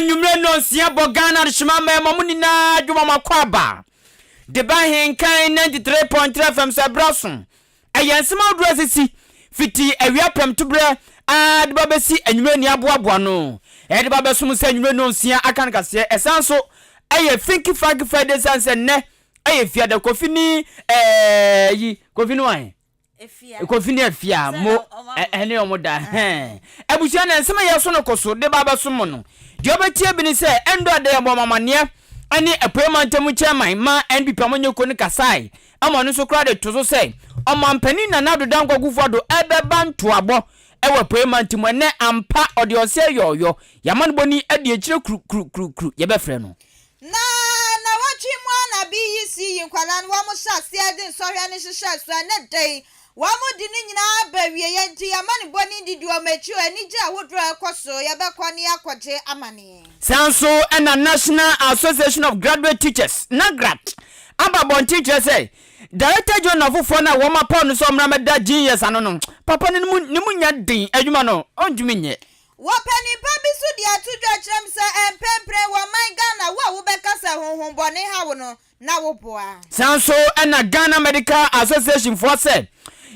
Anwummerɛ nnɔnsia bɔ Ghana adehyema mmarima mo nyinaa dwuma mo akɔ aba de ba Ahenkan 93.3 FM so ɛberɛ aso. Ɛyɛ nsɛm ahodoɔ asisi fiti awia prɛmtoberɛ ara de ba bɛsi anwummerɛ ni aboaboa ano ɛde ba bɛsom sɛ anwummerɛ nnɔnsia aka no kaseɛ. Ɛsan nso ɛyɛ Finky Franky Friday ɛsiane sɛ nnɛ ɛyɛ Fiada Kofi ne ɛɛ yi Kofi ne wan? Kofi ne Afia mo ɛne ɔmo da hɛn. Abusua na nsɛm a yɛso no kɔ so de ba abɛsom mo no, deɛ wobɛtie bi ne sɛ ɛndɔ ada yɛbɔ ɔmo amaneɛ ɛne Apuei Mantam Chairman ma NPP amanyɔkuo no kasae ɛma ɔno nso koraa de to so sɛ Ɔmanpanin Nana Addo Dankwa Akufo Addo ɛbɛba ntoabɔ ɛwɔ Apuei Mantam ɛnɛ ampa ɔde ɔsɛe yɔɔyɔ yɛamanebɔni adi akyire krukrukru yɛbɛfrɛ no. Na nnawɔtwe mu ara na BEC yi nkwadaa no wɔn hyɛ aseɛ de nsɔhwɛ no hyehyɛɛ so ɛnɛ da yi wɔn de ne nyinaa aba awieɛ nti yɛn amanebɔ no didi wɔn akyi o anigye ahodoɔ a ɛkɔ so yɛbɛkɔ ne yɛakɔgye amaneɛ. Saa nso na National Association of Graduate Teachers, NAGRAT, aba abɔnten kyerɛ sɛ Director General foforɔ no a wɔapaw no sɛ ɔmmra mmɛda GES ano no, papa no ne mu nyɛ den, adwuma no ɔntumi nyɛ. Wɔ panin pa bi so de ato dwa kyerɛ me sɛ mprempren wɔ ɔman Ghana wo a wobɛka sɛ honhom bɔne ha wo no na wo boa. Saa nso na Ghana Medical Association foɔ sɛ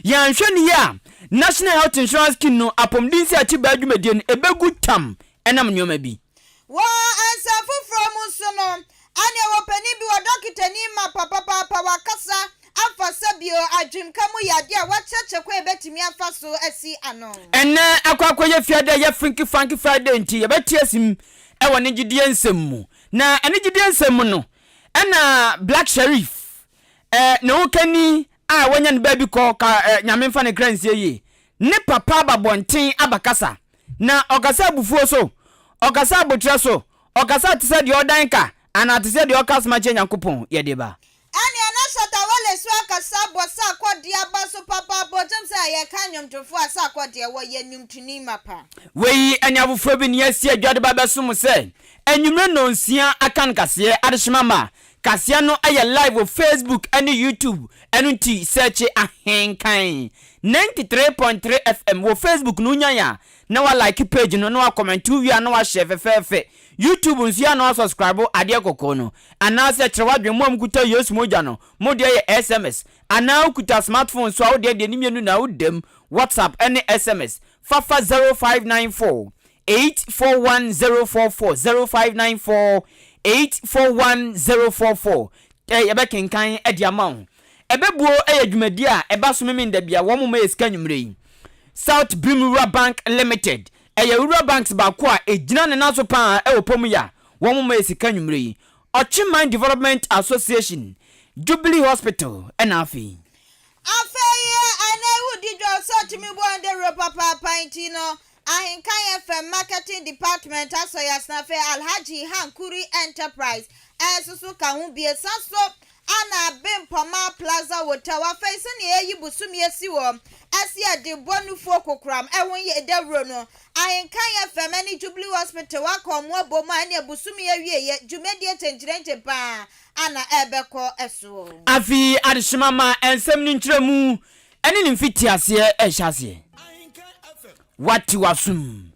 yɛanhwɛ no yie a National Health Insurance Scheme no apɔmuden nsiakyibaa dwumadie no ɛbɛgu tam ɛnam nneɛma bi. Wɔ nsɛm foforɔ mu nso no, Ɛneɛ wɔ panin bi wɔ dɔkitani ma papapaapa wakasa afa sɛ bio adwemka mu yadeɛ a wakyerɛkyerɛ kwan a yɛbɛtumi afa so asi ano. Ɛnnɛ akɔ akɔyɛ fiada a ɛyɛ Finky Funky Friday nti yɛbɛte asim wɔ ne gyedie nsɛm mu. Na ɛne gyedie nsɛm mu no ɛna Black Sherif eh, ne ho kani a wanya ne baabi kɔ ka eh, Nyame mfa ne kra nsie yie, ne papa aba bɔnten abakasa. Na ɔkasa abufuo so, ɔkasa aboterɛ so, Ɔkasa te sɛ deɛ ɔdan ka anaa te sɛ deɛ ɔka asɛm akyerɛ Nyankopɔn, yɛde ba. Ɛneɛ na Shatta Wale so akasa abɔ Sarkodie aba so papaapa ɔkyɛm sɛ yɛka nnwomtofoɔ a Sarkodie wɔyɛ nnwomtoni mapa. Wei ne afoforɔ bi nea asi adwa de ba bɛso mo sɛ anwummere nnɔnsia akan kaseɛ adehyema ma kaseɛ no yɛ live wɔ Facebook ne YouTube ɛno nti sɛɛkye Ahenkan 93.3 FM wɔ Facebook no wonyan a na wa like page no na wa comment wo wie a na wa share fɛfɛɛfɛ YouTube nso yɛ a na wa subscribe adeɛ kɔkɔɔ no anaasɛ kyerɛ w'adwene mo a mo kuta Yesu mogya no mo deɛ yɛ SMS anaa wo kuta smartphone nso a wo deɛ deɛ ne mmienu na wo dam WhatsApp ɛne SMS fafa 0594 841044 0594 841044 ɛ yɛbɛkenkan ɛde ama wo ɛbɛbuo ɛyɛ dwumadie a ɛba so memenda bia wɔn mo ma yɛ sika nwummerɛ yi South Brim Rural Bank Limited yɛ rural banks baako a ɛgyina ne nan so pa ara wɔ pɔ mu yi a wɔma yɛ sika anwummerɛ yi. Ɔkyeman Development Association, Jubilee Hospital ɛna afei. Afei ɛnɛ wodi dwa sɛ ɔtumi bɔ ndawuro papaapa nti no Ahenkan FM Marketing Department asɔ yɛ asene afei Alhaji Hankuri Enterprise ɛnso so ka ho bie san so Ana Bempɔma Plaza Hotel afei sɛnea yɛayi bosome asi hɔ ɛse yɛde bɔ nufoɔ kokoram ɛho yɛ dawuro no Ahenkan FM ɛne Jubilee Hospital aka ɔmo abom a ɛneɛ bosome awieɛ dwumadie kyenkyerenkye paa ana ɛbɛkɔ soɔ. Afei adehyema ma nsɛm no nkyerɛmu ne ne mfitiaseɛ rehyɛ aseɛ. Wate w'asom.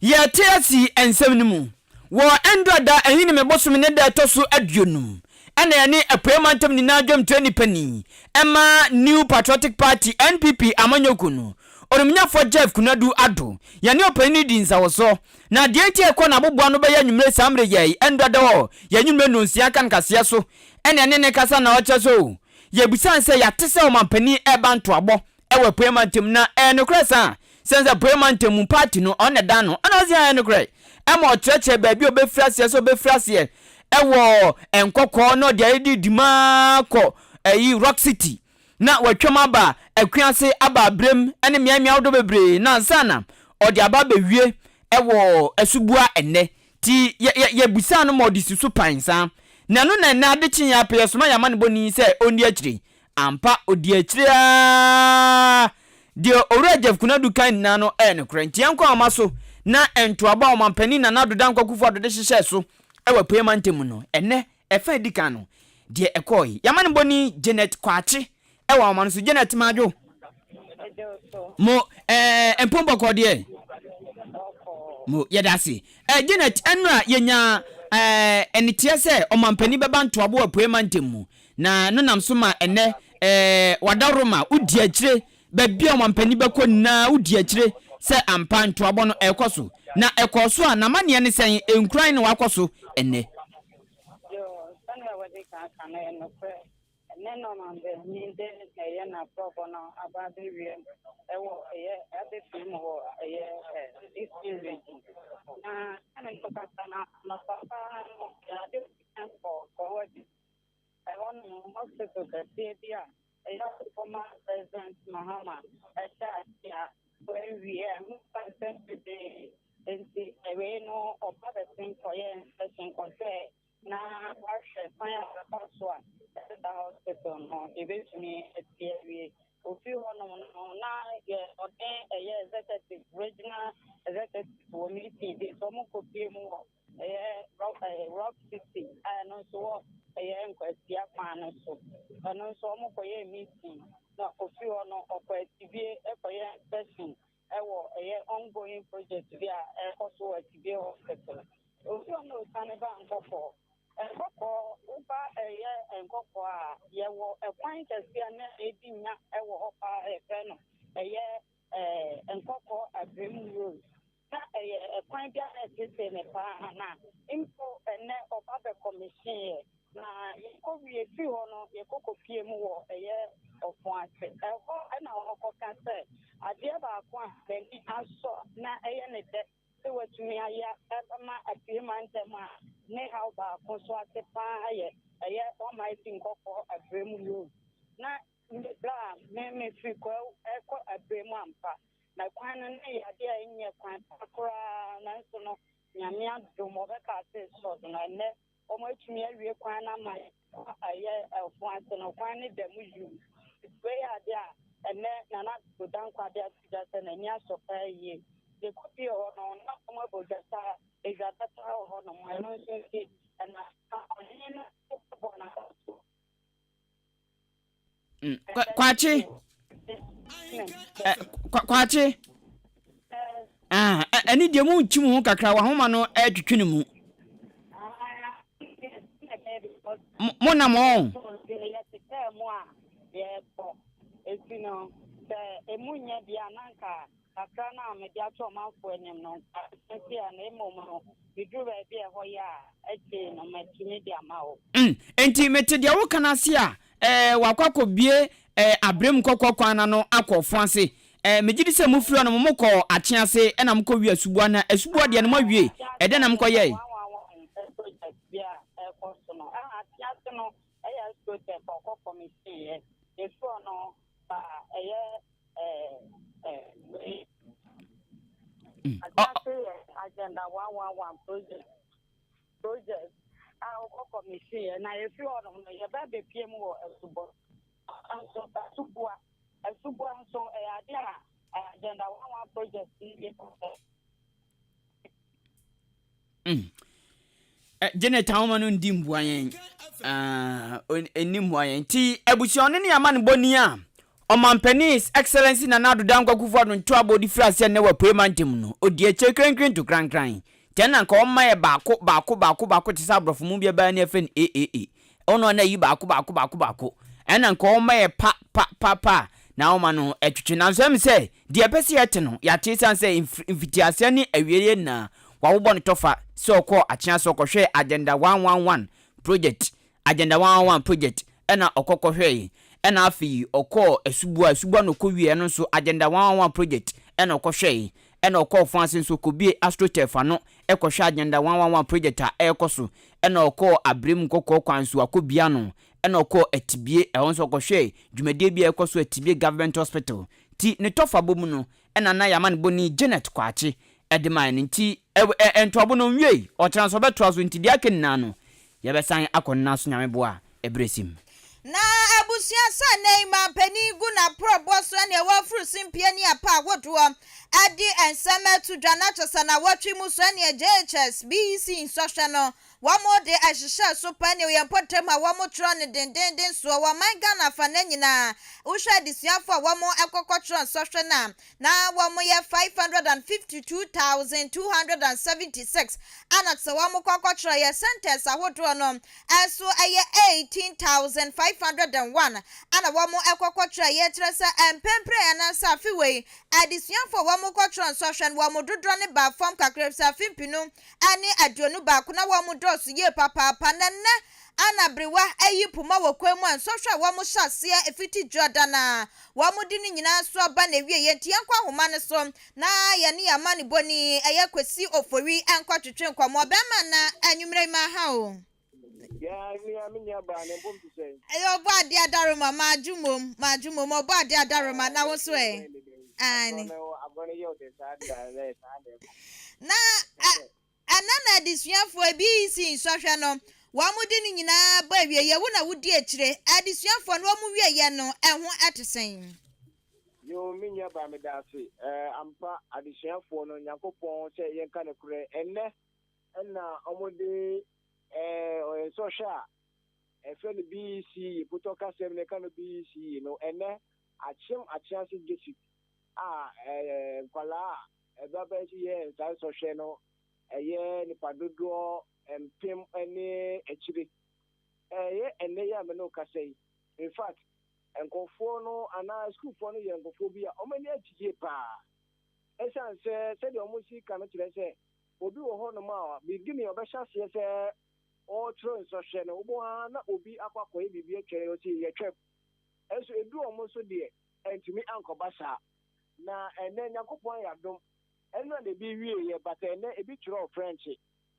Yɛte asi nsɛm no mu. Wɔ Ɛndra da Ahinime bosome ne da ɛtɔ so 50 ɛna yɛne Apueɛ Mantam nyinaa dwamtirani panin ɛma New Patriotic Party, NPP, amanyɔkuo no, Onimnyafoɔ Jeff Kunadu Addo, yɛne ɔpanin no dii nsawɔsɔ. Na deɛ nti a ɛkɔ n'aboboano bɛyɛ anwummere saa mmerɛ yi Ɛndra da hɔ yɛ anwummere nnɔnsia ka nkaseɛ so ɛna yɛne no kasa na ɔkyerɛ sɛ o yɛbisaa no sɛ yɛate sɛ ɔmampanin ɛreba ntoabɔ wɔ Apueɛ Mantam na ɛyɛ nokorɛ saa? Sɛn sɛ Apueɛ Mantam mu party no ɔno na ɛda ano ɛna ɔse ɛyɛ nokorɛ ɛma ɔkyerɛkyerɛ baabi a ɔbɛfiri aseɛ sɛ ɔbɛfiri aseɛ ɛwɔ Nkɔkɔɔ na ɔde ayɛ di maa kɔ ɛyi Rock City na watwam aba Akuase aba Abrem ɛne mmeammea ahodoɔ bebree na ansa na ɔde aba abɛwie ɛwɔ Asubua ɛnnɛ ti yɛ yɛ yɛbusaa no ma ɔde si so pan saa na ɛno na ɛnnɛ ade kye yɛ apɛ yɛsoma yɛn amanebɔni sɛ ɔnni akyire Ampa, ɔdii akyire ara. Deɛ Owura Jeff Konadu kae nyinaa no yɛ nokorɛ. Nti yɛnkɔ ahoma so na ntoabɔ a Ɔmanpanin Nana Addo Dankwa Akufo-Addo de hyehyɛɛ so wɔ Apueɛ Mantam mu no, ɛnnɛ, ɛfa a ɛdi kan no, deɛ ɛkɔɔe. Y'amanebɔni Janet Kwakye wɔ ahoma no so. Janet Madwo. Mo, ɛɛ, mpom bɔkɔɔ deɛ? Mo, yɛda ase. Eh, Janet, ɛnora yɛnyaa eh, ɛneteɛ sɛ ɔmampanin bɛba ntoabo apueɛ mantam mu, na ɛno nam so ma ɛnnɛ eh, w'adaworoma, wodi akyire, baabi a ɔmampanin bɛkɔ nyinaa wodi akyire sɛ ampa ntoabɔ no ɛrekɔ so. Na ɛkɔɔ so a, n'amanneɛ ne sɛn? Nkuran na wakɔ so ɛnnɛ. Yoo, sɛnea wadi kan aka no, ɛyɛ nokorɛ. Ɛnnɛ na ɔmanpanin de ɛyɛ n'abrɔbɔ no aba abɛwie wɔ ɛyɛ abɛpue mu wɔ ɛyɛ Eastern Region. Na ɛne no kasa no anɔpa paa no yɛade kɔ kɔwadi. Ɛhɔ nom hospital kɛseɛ bi a ɛyɛ former President Mahama ɛhyɛ ase a wɔawie a ɛho nsɛm bebree nti wei no ɔba bɛsen kɔyɛ inspection kɔhwɛɛ na wahwɛ kwan a ɔbɛfa so a ɛdeda hospital no yɛbɛtumi asi awie. Ofi hɔnom no na yɛ ɔne ɛyɛ executive regional executive wɔ meeting bi so wɔn kɔpie mu wɔ ɛyɛ rock ɛyɛ rock city a ɛno nso wɔ ɛyɛ nkwasia kwan no so ɛno nso wɔn kɔyɛ meeting na ofi hɔ no ɔkɔ atibie ɛkɔyɛ inspection ɛwɔ ɛyɛ ongoing project bi a ɛkɔ so wɔ atibie hospital. Obi a ɔna osiane ba Nkɔkɔɔ. Nkɔkɔɔ, woba ɛyɛ Nkɔkɔɔ a, yɛwɔ ɛkwan kɛseɛ na ɛdi nya ɛwɔ hɔ paa a yɛfrɛ no ɛyɛ ɛɛ Nkɔkɔɔ Abrem Road. Na ɛyɛ ɛkwan bi a na ɛtete ne paa na mpo ɛnɛ ɔba bɛ kɔmihyin yɛ. Na yɛkɔ wie firi hɔ no yɛkɔ kɔpie mu wɔ ɛyɛ Ɔfoase. Ɛhɔ ɛna ɔkɔka sɛ adeɛ baako a n'ani asɔ na ɛyɛ ne dɛ sɛ watumi ayɛ ama apue mantam a ne haw baako so ase paa yɛ ɛyɛ Almighty Nkɔkɔɔ Abrem Road. Na berɛ a me mefiri Kwawu ɛkɔ Abrem ampa, na kwan no na yɛ adeɛ a ɛnyɛ kwan pa koraa, nanso no Nyame adom wɔbɛka ase sɔd no ɛnnɛ Wɔatumi awie kwan no ama ɛyɛ ɛfo ase no, kwan no da mu yuu. Wei yɛ adeɛ a ɛnnɛ Nana Addo Dankwa de ato dwa sɛ n'ani asɔ paa yie. Yɛkɔpie hɔ no, na wɔabɔ dwa saa, edwa tata wɔ hɔnom. Ɛno nso nti, ɛna ɔhene no bɔ n'abaso. Mm, kwakye kwakye ah, ɛne deɛ mu nkyi mu ho kakra wahoma no ɛtwetwe ne mu mo nam ɔn. Eti no sɛ emu nyɛ deɛ a na nka Kakra no a mede ato ɔmanfoɔ anim no, nka ɛsɛ a, na mmom no, meduru baabi a ɛhɔ yɛ a, akyire no, matumi de ama wo. Mm, enti mete deɛ woka no ase a, eh, wakɔ akɔbue eh, Abrem kɔkɔ kwan no ano akɔ Ɔfo ase. Eh, megye di sɛ mofiri hɔ no, mokɔɔ Akye ase ɛna mokɔwie Asuboa, na Asuboa deɛ no moawie, ɛdɛn na mokɔyɛe? One one one project bi a ɛrekɔ so no, ah, Akye ase no ɛyɛ astroturf a ɔkɔ commission yɛ, yɛfiri hɔ no ba ɛyɛ Agenda 111 project project a wokɔ commission yɛ na yɛfi hɔ nom no yɛbɛ bɛpie mu wɔ asubɔ nso asuboa asuboa nso ɛyɛ ade a agenda 11 project yi Mm. Eh, Janet ahoma no ndi mboa yɛn. Ah, ɛnni mmoa yɛn. Nti abusua ɔno ne amanebɔni a ɔmampanin His Excellency Nana Addo Dankwa Akufo-Addo ntoabɔ de firi aseɛ nnɛ wɔ Apuei Mantam no, ɔdi akyire krenkren to krankran. Nti ɛna nka ɔmma yɛ baako baako baako baako te sɛ aborɔfo mu bi ɛbaa ni ɛfɛ no AAA. Ɔno na ayi baako baako baako baako. Ɛna nka ɔmma yɛ pa pa pa pa na ɔma no ɛtwetwe. Nanso ɛm sɛ deɛ ɛpɛ sɛ yɛte no, yɛate ɛsiane sɛ mfitiaseɛ ne awieeɛ nyinaa wawobɔ no tɔfa sɛ ɔkɔɔ Akyea sɛ ɔkɔhwɛɛ Agenda 111 project, Agenda 111 project ɛna ɔkɔ kɔhwɛɛe. Ɛna afei ɔkɔɔ Asubua, Asubua na ɔkɔwieɛ ɛno nso Agenda 111 project ɛna ɔkɔhwɛɛe. Ɛna ɔkɔɔ Ɔfɔn ase nso ɔkɔbie AstroTurf ano ɛkɔhwɛ Agenda 111 project a ɛrekɔ so. Ɛna ɔkɔɔ Abrem Nkɔkɔɔ kwan so akɔbie ano. Ɛna ɔkɔɔ Atibie, ɛhɔ nso ɔkɔhwɛɛ dwumadie bi a ɛrekɔ so Atibie Government Hospital. Nti ne tɔfabɔ mu no ɛna na y'amanebɔni Janet Kwakye de mae no nti ɛ ɛ ntoabo no ɔnwiei, ɔkyena nso ɔbɛtoa so nti deɛ aka nyinaa no yɛbɛsan akɔ no nan so Nyame boa a ɛberɛ sim. Na. Abusua sɛ nnɛ yi manpanin gu n'aporɔboɔ so ɛne ɛwɔ afuru simpie ne apa ahodoɔ ɛde nsɛm ɛto dwa na kyɛ sɛ nawɔtwe mu so ɛneɛ JHS, BEC nsɔhwɛ no wɔn de ɛhyehyɛ so pa ɛne yɛn mpɔtam a wɔn twerɛ no dendenden soɔ wɔ man Ghana afa no nyinaa. Wohwɛ adesuafoɔ a wɔn ɛkɔkɔ twerɛ nsɔhwɛ no a, na wɔn yɛ 552,276, ɛna sɛ wɔn kɔkɔ twerɛ yɛ centers ahodoɔ no ɛso ɛyɛ 18,501 ɛna wɔn ɛkɔkɔ twerɛ. Yɛ kyerɛ sɛ mpɛmpere anaasɛ afe wei adesuafoɔ a wɔn kɔtwerɛ nsɔhwɛ no, wɔn dodoɔ ne ba fam kakra sɛ afe 2021 na wɔn dɔɔso yie papaapa. Na nnɛ ana berewa ayi poma wɔ kwan mu a nsɔhwɛ a wɔn hyɛ aseɛ efiti dwoada na wɔn de ne nyinaa so aba na ewie yɛn. Nti yɛnkɔ ahoma no so na yɛne yɛn amanebɔni ɛyɛ Kwesi Ofori nkɔtwetwe nkɔmmɔ. Bɛrima, na anwummerɛ yi ma ha o. Ya nua, me nua baa ne mpom te sɛn? Ɛyɛ, ɔbɔ adeɛ adaroma, maadwo mom, maadwo mom, ɔbɔ adeɛ adaroma. Na wo so ɛ? Aane. Agorɔ no yɛ wo de saa de a, ɛyɛ saa na ɛkɔ. Na ɛna na adesuafoɔ BEC nsɔhwɛ no wɔn de ne nyinaa bɔ awie yɛ, wo na wodi akyire, adesuafoɔ no wɔn wie yɛ no, ɛho ɛte sɛn? Yo, me nua baa, meda ase. Ampa, adesuafoɔ no, Nyankopɔn sɛ yɛnka no korɛ, ɛnnɛ ɛna wɔde nsɔhwɛ a ɛfrɛ no BEC, potɔ kasɛm no ɛka no BEC no, ɛnnɛ Akyem Akyea District a nkwalaa a ɛba bɛyɛ yɛ nsa nsɔhwɛ no ɛyɛ nipa dodoɔ 1000 ne akyire. Ɛyɛ ɛnnɛ yi a me ne wo kasa yi, in fact, nkurɔfoɔ no anaa sukuufoɔ no yɛ nkurɔfoɔ bi a wɔn ani agye yie paa. Ɛsiane sɛ sɛdeɛ wɔn si ka no kyerɛ sɛ obi wɔ hɔnom a beginning ɔbɛhyɛ aseɛ sɛ ɔretwerɛ nsɔhwɛ no, wobɛhu ara na obi akɔ akɔyɛ biribi atwa, ɔsi yɛtwam. Ɛnso edu wɔn nso deɛ, ɛntumi ankɔba saa. Na ɛnnɛ Nyankopɔn ayɛ adom, ɛno na ebi wieɛ, but ɛnnɛ ebi twerɛɔ French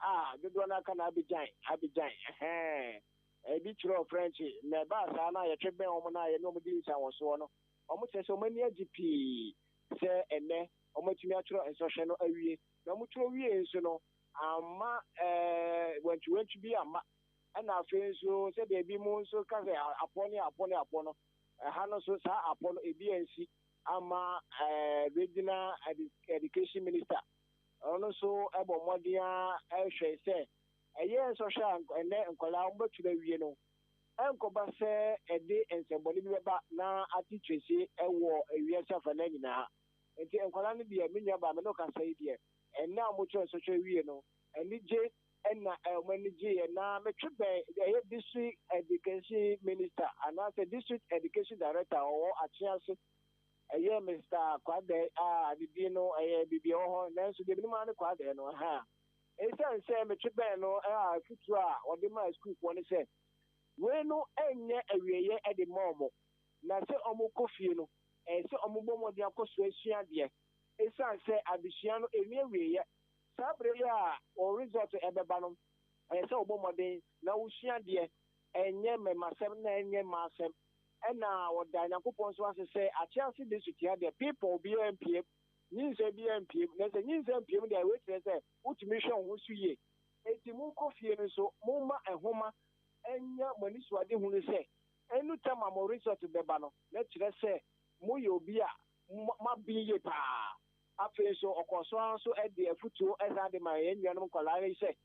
a dodoɔ no aka no Abidjan, Abidjan, ɛhɛn. Ebi twerɛɔ French, na ɛbaa saa na yɛtwe bɛn wɔn na yɛne wɔn di nsawɔsoɔ no, wɔn kyerɛ sɛ wɔn ani agye pii sɛ ɛnnɛ wɔatumi atwerɛ nsɔhwɛ no awie. Na wɔtwerɛ wie nso no, amma wantwiwantwi bi amma. Ɛna afei nso sɛdeɛ ebi mu nso ka sɛ apɔ ne apɔ ne apɔ no, ɛha no nso saa apɔ no ebi ansi ama. Regional education minister ɔno nso bɔ mmɔden a ɛhwɛ sɛ ɛyɛ nsɔhwɛ a ɛnɛ nkwadaa wɔbɛtwerɛ awie no ɛnkɔba sɛ ɛde nsɛmbɔne bi bɛba na ate twɛsie ɛwɔ ewiase afanan nyinaa. Nti nkwadaa no deɛ, me nua baa, me ne kasa yi deɛ, ɛnɛ a wɔtwerɛ nsɔhwɛ awie no, anigye ɛna wɔn ani gyeeɛ. Na metwe bɛn ɛyɛ district education minister anaasɛ district education director ɔwɔ Akyease, ɛyɛ Mr Kwadɛ a ne din no ɛyɛ biribi ɛwɔ hɔ, nanso deɛ menim ara ne Kwadɛ no ha. Ɛsiane sɛ metwe bɛn no a, afutuo a ɔde maa sukuufoɔ no sɛ wei no ɛnyɛ awieeɛ ɛde ma ɔmo, na sɛ ɔmo kɔ fie no, ɛyɛ sɛ ɔmo bɔ mmɔden akɔ so asua adeɛ, ɛsiane sɛ adesua no ɛnni awieeɛ. Saa bere yi a wɔn result ɛbɛba no, ɛyɛ sɛ wɔbɔ mmɔden na wosua adeɛ, ɛnyɛ mmɛmasɛm na ɛnyɛ mmaasɛm. Ɛna wɔda Nyankopɔn nso ase sɛ Akyease district ha deɛ, people biara mpiem, nyinsɛn biara mpiem. Na sɛ nyinsɛn mpiem deɛ, wei kyerɛ sɛ wotumi hwɛ wo ho so yie. Enti monkɔ fie no nso, momma nhoma ɛnyɛ mo anisoadehunu sɛ ɛnu tam a mo result bɛba no, na kyerɛ sɛ moyɛ obi a moaben yie paa. Afei nso ɔkɔɔ so ara nso de afutuo san de maa yɛn nuanom nkwadaa yi sɛ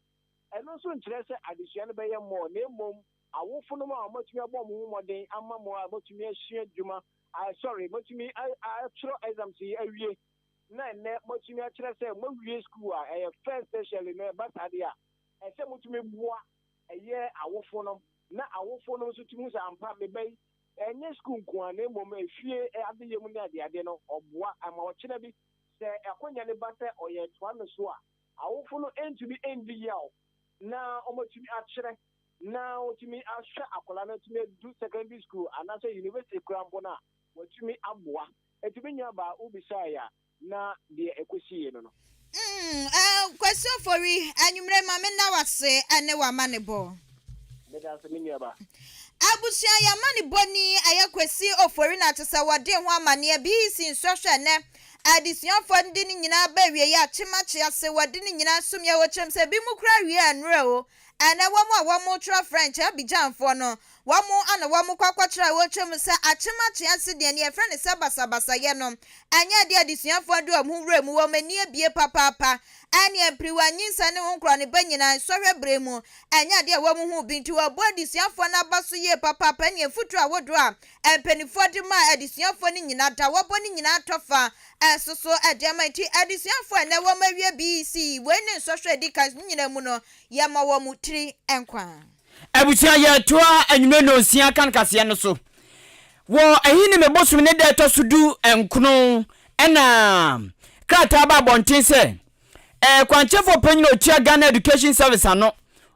ɛno nso nkyerɛ sɛ adesua no bɛyɛ mmɔɔ, na mmom awofonom a wɔatumi abɔ wɔn ho mmɔden ama mo a moatumi asua adwuma, sorry, moatumi atwerɛ exams yi awie, na ɛnnɛ moatumi akyerɛ sɛ moawie school a ɛyɛ first tertiary no, ɛba saa deɛ a, ɛsɛ motumi boa ɛyɛ awofo no, na awofo no nso tumi hu sɛ ampa me ba yi, ɛnyɛ sukuu nko ara na mmom efie adeyɛ mu ne adeade no, ɔboa ama ɔkyena bi sɛ akonya no ba sɛ ɔyɛ toa no so a, awofo no ntumi ndi yaw na wɔatumi akyerɛ na wɔtumi ahwɛ akwadaa no atumi adu secondary school anaasɛ university koraa mpo no a, wɔatumi aboa. Enti me nuabaa, wobisaeɛ a, na deɛ ɛkɔsiiɛ no. Kwasi Ofori, anwummere ma me nna wase ne w'amanebɔ. Meda ase, me nuaba. Abusua, yɛamanebɔ ni, ɛyɛ Kwasi Ofori na kyerɛ sɛ wɔde ho amanneɛ BEC nsɔhwɛ nnɛ. Adesuafoɔ no de ne nyinaa ba awieeɛ a, kyemakye ase, wɔde ne nyinaa someɛ hɔ kyerɛm sɛ binom koraa wie a nnora o, ɛnnɛ wɔn a wɔretwerɛ French, Abidjanfoɔ no, wɔn ana wɔkɔ akɔkyerɛ a wɔkyerɛ mu sɛ akyemakye ase deɛ nea yɛfrɛ no sɛ basabasayɛ no, ɛnyɛ adeɛ a adesuafoɔ de wɔn ho wura mu, wɔn ani abue papaapa, ɛnneɛ mpiriwa, nyinsɛn ne ho nkorɔneba nyinaa nsɔhwɛ berɛ mu, ɛnyɛ adeɛ a wɔn ho bi nti wɔbɔ adesuafoɔ no aba so yie papaapa, ɛnneɛ mfuturo ahodoɔ a mpanimfoɔ de maa adesuafoɔ no nyinaa da wɔbɔ ne nyinaa tɔ fa nso so de ama nti adesuafoɔ a ɛnnɛ wɔn awie BEC wei ne nsɔhwɛ a ɛdi kan no nyinaa mu no yɛma wɔn tiri nkwa. Abusua yɛtoa anwummerɛ nnɔnsia kan kaseɛ no so. Wɔ Ahinime bosome ne da ɛtɔ so du nkono ɛna krataa ba abɔnten sɛ ɛɛ kwankyerɛfoɔ panyin a ɔtua Ghana Education Service ano,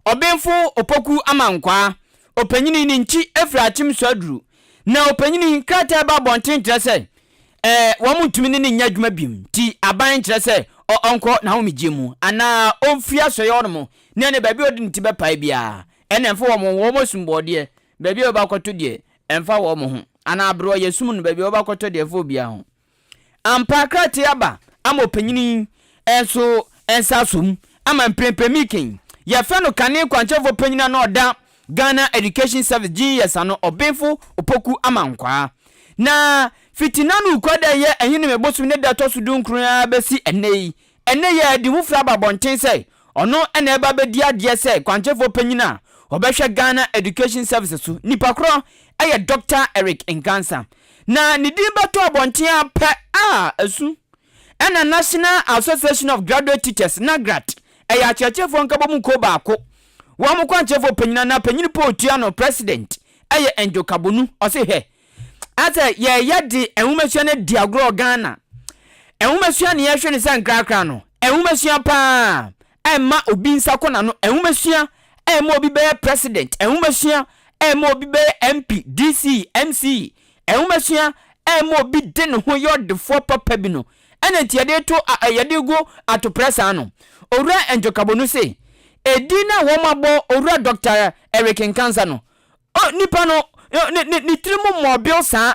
Ɔbenfo Opoku Amankwaa, ɔpanyini ne nkyi afiri akyem so aduru. Na ɔpanyini krataa ba abɔnten kyerɛ sɛ ɛɛ wɔn ntumi ne no nyɛ adwuma biom nti aban kyerɛ sɛ ɔ ɔnkɔ n'ahomegyeɛ mu anaa ɔmfiri asɔeɛ hɔ nom ne ɛne baabi a ɔde ne ti bɛpae biara ɛna ɛmfa wɔn ho, wɔn asum bɔɔdeɛ baabi a wɔbɛkɔto deɛ ɛmfa wɔn ho anaa aberewa yɛsum no baabi a wɔbɛkɔtɔ deɛ ɛmfa obiara ho. Ampa, krataa yi aba ama ɔpanyin yi nso nsa asɔ mu ama mprempren Meekin, yɛfrɛ no kane kwankyerɛfoɔ panyin a na ɔda Ghana Education Service, GES, ano, Ɔbenfo Opoku Amankwaa. Na fiti n'ano rekɔ dɛ ɛyɛ Ahinime bosome ne da ɛtɔ so dunkron ara bɛsi ɛnnɛ yi, ɛnnɛ yi ara Adihufrɛ aba abɔnten sɛ ɔno na ɛreba abɛdi adeɛ sɛ kwankyerɛfoɔ panyin a ɔbɛhwɛ Ghana Education Service so. Nipa korɔ yɛ Dɔkta Eric Nkansah. Na ne din bɛtɔ abɔnten ara pɛ a, asu. Ɛna National Association of Graduate Teachers, NAGRAT, ɛyɛ akyerɛkyerɛfoɔ nkabɔmu kuo baako. Wɔn kwankyerɛfoɔ panyin anaa panyin pa a ɔtua no, president, yɛ Angel Kabonu. Ɔse hwɛ, asɛ yɛyɛ de nwomasua no adi agorɔ wɔ Ghana. Nwomasua ne yɛhwɛ no sɛ nkrakra no, nwomasua paa ɛmma obi nsa kɔ n'ano, nwomasua ɛmma obi bɛyɛ president, nwomasua ɛmma obi bɛyɛ MP, DC, MC, nwomasua ɛmma obi de ne ho yɛ ɔdefoɔ papa bi no, ɛna nti yɛde to yɛde gu atoprɛ saa no. Owura Angel Kabonu se, edin no a wɔn abɔ Owura Dr. Eric Nkansah no, O, nipa no, ne, ne, ne tiri mu mmɔɔbew saa.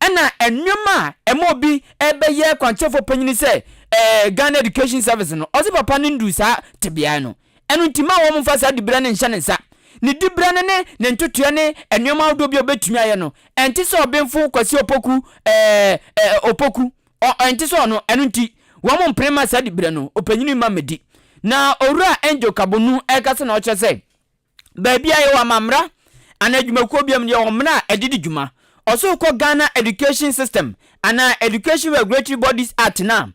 Ɛna nneɛma a ɛma obi ɛbɛyɛ kwankyerɛfoɔ panyin sɛ ɛɛ Ghana Education Service no, ɔse papa no nduu saa tebea no. Ɛno nti ma wɔn mfa saa diberɛ no nhyɛ ne nsa. Ne diberɛ no ne ne ntotoeɛ ne nneɛma ahodoɔ bi a ɔbɛtumi ayɛ no, ɛnte sɛ ɔbenfo Kwasi Opoku ɛɛ ɛɛ Opoku. Ɔ, ɛnte sɛ ɔno. Ɛno nti, wɔn mpene mma saa diberɛ no, ɔpanyin mma mmɛdi. Na Owura Angel Kabonu ɛrekasa na ɔkyerɛ sɛ, Baabi a yɛwɔ amammra anaa adwumakuo biara mu no, yɛwɔ mmara a ɛde di dwuma. Ɔsɛ wokɔ Ghana Education System anaa Education Regulatory Bodies Act no a,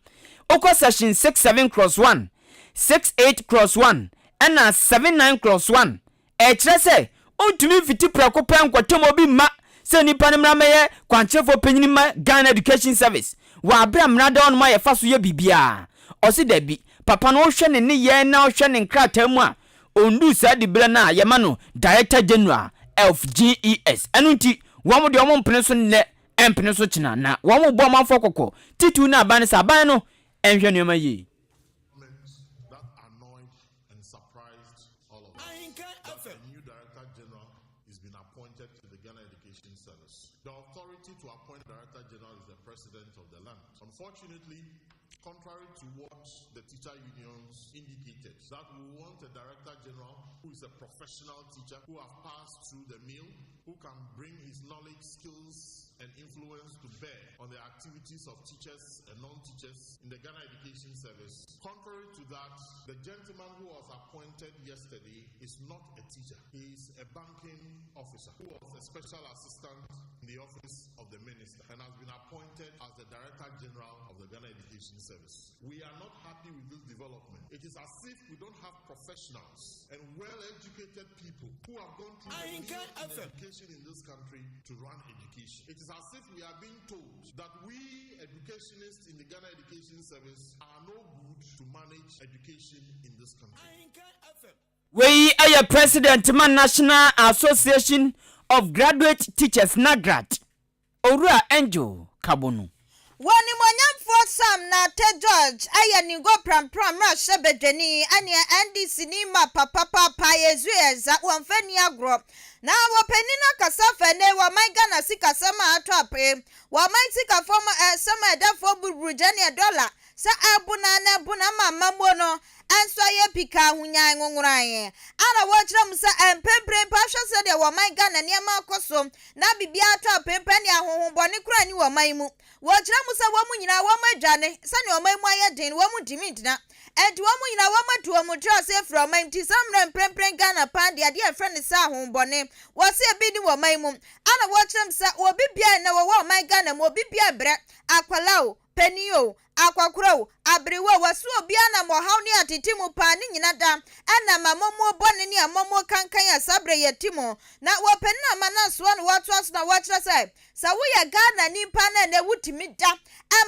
wokɔ section 67 clause 1, 68 clause 1 ɛna 79 clause 1, ɛkyerɛ sɛ wontumi mfiti prɛko pɛ nkɔtɛm obi mma sɛ nipa no mmra mmɛyɛ kwankyerɛfoɔ panyin mma Ghana Education Service wɔ aberɛ a mmara da hɔnom a yɛfa so yɛ biribiara. Ɔse dabi, papa no wohwɛ ne nneyɛɛ na wohwɛ ne nkrataa mu a, Ɔnduu saa diberɛ no a yɛma no Director General of GES. Ɛno nti, wɔn deɛ wɔn mpene so nnɛ, mpene so kyena, na wɔn rebɔ ɔmanfoɔ kɔkɔ, titiriw ne aban no sɛ aban no nhwɛ nneɛma yie. Contrary to what the teacher unions indicated, that we want a director general who is a professional teacher, who have passed through the mill, who can bring his knowledge, skills, and influence to bear on the activities of teachers and non-teachers in the Ghana Education Service. Contrary to that, the gentleman who was appointed yesterday is not a teacher. He is a banking officer who was a special assistant in the office of the minister and has been appointed as the Director General of the Ghana Education Service. We are not happy with this development. It is as if we don't have professionals and well-educated people who have gone through the mill in education in this country to run education. It is as if we are being told that we educationists in the Ghana Education Service are no good to manage education in this country. Wei yɛ President ma National Association of Graduate Teachers, NAGRAT, Owura Angel Kabonu. Wɔ Onimuonyamfoɔ Sam Nartey George ayɛ Ningo Prampram mmarahyɛbadwani ɛneɛ NDC ni ma papapaapa Yɛzue Ɛza wɔmfa nni agorɔ Na wɔ panin no akasa afa ɛnɛ yi wɔ ɔman Ghana sikasɛm a atɔ apee wɔ ɔman sika fam ɛsɛm a ɛda fam buruburu gya neɛ dɔla sɛ ɛbona na ɛbona ama amammuo no nso ayɛ pikaa ahonyan nwonworan a na wɔkyerɛ mu sɛ mprempren mpo ahwɛ sɛdeɛ wɔ ɔman Ghana nneɛma akɔ so na biribiara atɔ apempa ne ahonhommɔne koraa nni wɔ ɔman yi mu. Wɔkyerɛ mu sɛ wɔn nyinaa wɔn adwane sɛdeɛ ɔman mu ayɛ den no wɔn ntumi ntena. Enti wɔn nyinaa wɔn atu wɔn tiri ase afiri ɔman mu nti saa mmerɛ mprempren Ghana paa deɛ adeɛ a yɛfrɛ no sɛ ahonhommɔne wɔse ebi nni wɔ ɔman mu. Ɛna wɔkyerɛ mu sɛ obi biara nnɛ wɔwɔ ɔman Ghana mu obi biara brɛ, akwadaa o, panin o, akɔkora o, aberewa o, wɔse obiara nam ɔhaw ne atete mu paa ne nyina da ɛnam amammuo bɔne ne amammuo kankan a saa berɛ yɛte mu. Na wɔpanin Amanasoa na wɔtoa so na wɔkyerɛ sɛ, sɛ woyɛ Ghanani paa na ɛnɛ wotumi da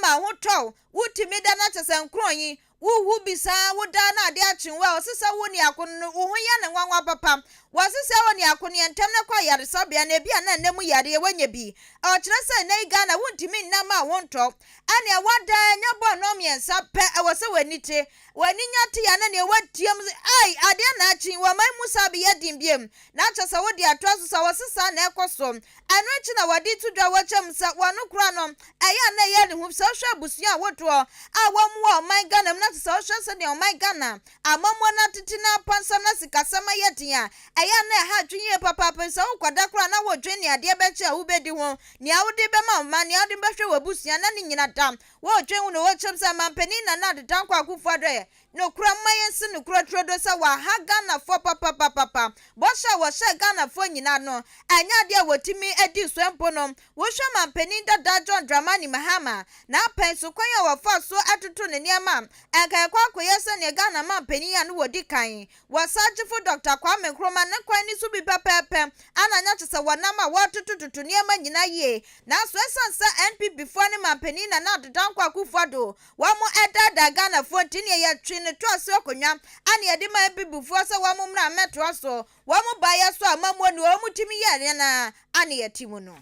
ma ho tɔ wo, wotumi da na kyerɛ sɛ nkorɔn yi Wo hu bi saa, wo daa na ade akye wo a, ɔse sɛ wo ne ako no, wo ho yɛ no nwanwa papa. Wɔse sɛ wo ne ako no yɛ ntɛm na kɔ ayaresabea na ebia na nna mu yareɛ wanya bi. Ɔkyerɛ sɛ nnɛ yi Ghana wontumi nna mma wo ntɔ. Ɛnea woada anya bɔ nnɔn mmiɛnsa pɛ ɛwɔ sɛ w'ani te. W'ani nya te a na nea woatiam sɛ ai adeɛ na akye yi, wɔ man mu saa beyɛ den biom. Na kyerɛ sɛ wode atoa so saa, wɔse saa na ɛkɔ so. Ɛno akyi na wɔde to dwa wɔ kyɛm sɛ wɔn koraa no, ɛyɛ a na ɛyɛ ne hu sɛ wohwɛ abusua ahodoɔ a wɔn wɔ ɔman Ghana mu na te sɛ wohwɛ sɛdeɛ ɔman Ghana amammuo no atete na apansam na sikasɛm ayɛ den a, ɛyɛ a na ɛha adwene yie papaapa sɛ wokɔda koraa na wodwen nea adeɛ bɛkye a wobɛdi ho, nea wode bɛma wo mma, nea wode bɛhwɛ w'abusua na ne nyina da. Wodwen ho na wɔkyɛm sɛ Manpanin Nana Addo Dankwa Akufo-Addo yɛ Nokorɛ momma yɛnsi nokorɛ turodoo sɛ wɔaha Ghanafoɔ papapapapa. Bɔhyɛ a wɔhyɛɛ Ghanafoɔ nyinaa no, ɛnyɛ adeɛ a wɔtumi dii so mpo no. Wohwɛ Manpanin dada John Dramani Mahama, n'apɛn so kwan a wɔfaa so totoo ne nneɛma a, anka ɛkɔ akɔyɛ sɛdeɛ Ghana manpanin a na wɔdi kan wɔ Sagyefo Dɔkta Kwame Nkrumah ne kwan no so bi pɛpɛɛpɛ, ana nyɛ kyesɛ wɔnam a wɔretotototo nneɛma nyinaa yie. Nanso ɛsiane sɛ NPP foɔ ne Manpanin Nana Addo Dankwa Akufo-Addo Wɔn daadaa Ghanafoɔ nti neɛ yɛtwe no toa so akonwa a na yɛde ma Abibifoɔ sɛ wɔn mmra mmɛtoa so. Wɔn baeɛ so amammuo ne wɔn tumi yɛɛ yɛn a a na yɛte mu no.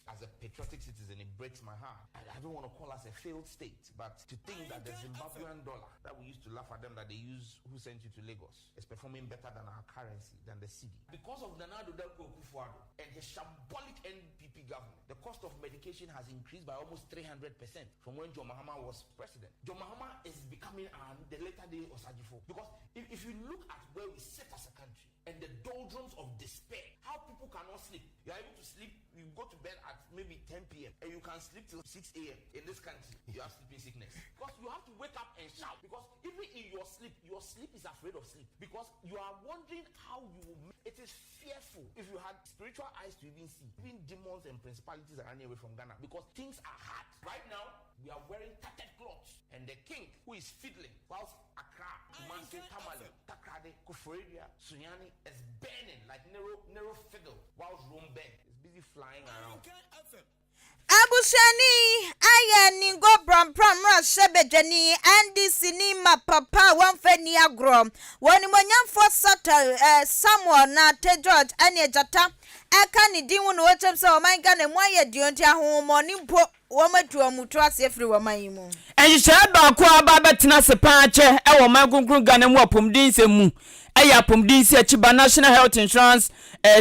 As a patriotic citizen, it breaks my heart. I, I don't want to call us a failed state, but to think that the Zimbabwean dollar that we used to laugh at them that they use who sent you to Lagos is performing better than our currency, than the cedi. Because of Nana Addo Dankwa Akufo-Addo and his shambolic NPP government, the cost of medication has increased by almost 300% from when John Mahama was president. John Mahama is becoming um, the later day Osajifo. Because if, if you look at where we sit as a country and the doldrums of despair, how people cannot sleep. You are able to sleep, you go to bed at maybe 10 p.m. and you can sleep till 6 a.m. In this country, you have sleeping sickness. Because you have to wake up and shout. Because even in your sleep, your sleep is afraid of sleep. Because you are wondering how you will. It is fearful. If you had spiritual eyes to even see, even demons and principalities are running away from Ghana because things are hard. Right now, we are wearing tattered clothes. And the king who is fiddling whilst Accra, Kumasi, Tamale, Takoradi, Koforidua, Sunyani is burning like Nero, Nero fiddle whilst Rome burns. Is busy flying around. Abusuani yi ayɛ Ningo Prampram mmarahyɛbadwani, NDC ni ma papa a wɔmfa nni agorɔ. Wɔ Onimuonyamfoɔ Sator eh, Samuel Nartey George ɛne Agyata ɛka ne din ho na wɔkyerɛm sɛ ɔman Ghana mu ayɛ deɛ nti ahonhommɔne mpo wɔn atu wɔn to ase afiri wɔn man yi mu. Nhyehyɛe baako a aba abɛtena ase pa ara kyɛ wɔ ɔman kronkron Ghana mu apɔmuden nsɛm mu yɛ apɔmuden nsiakyiba, National Health Insurance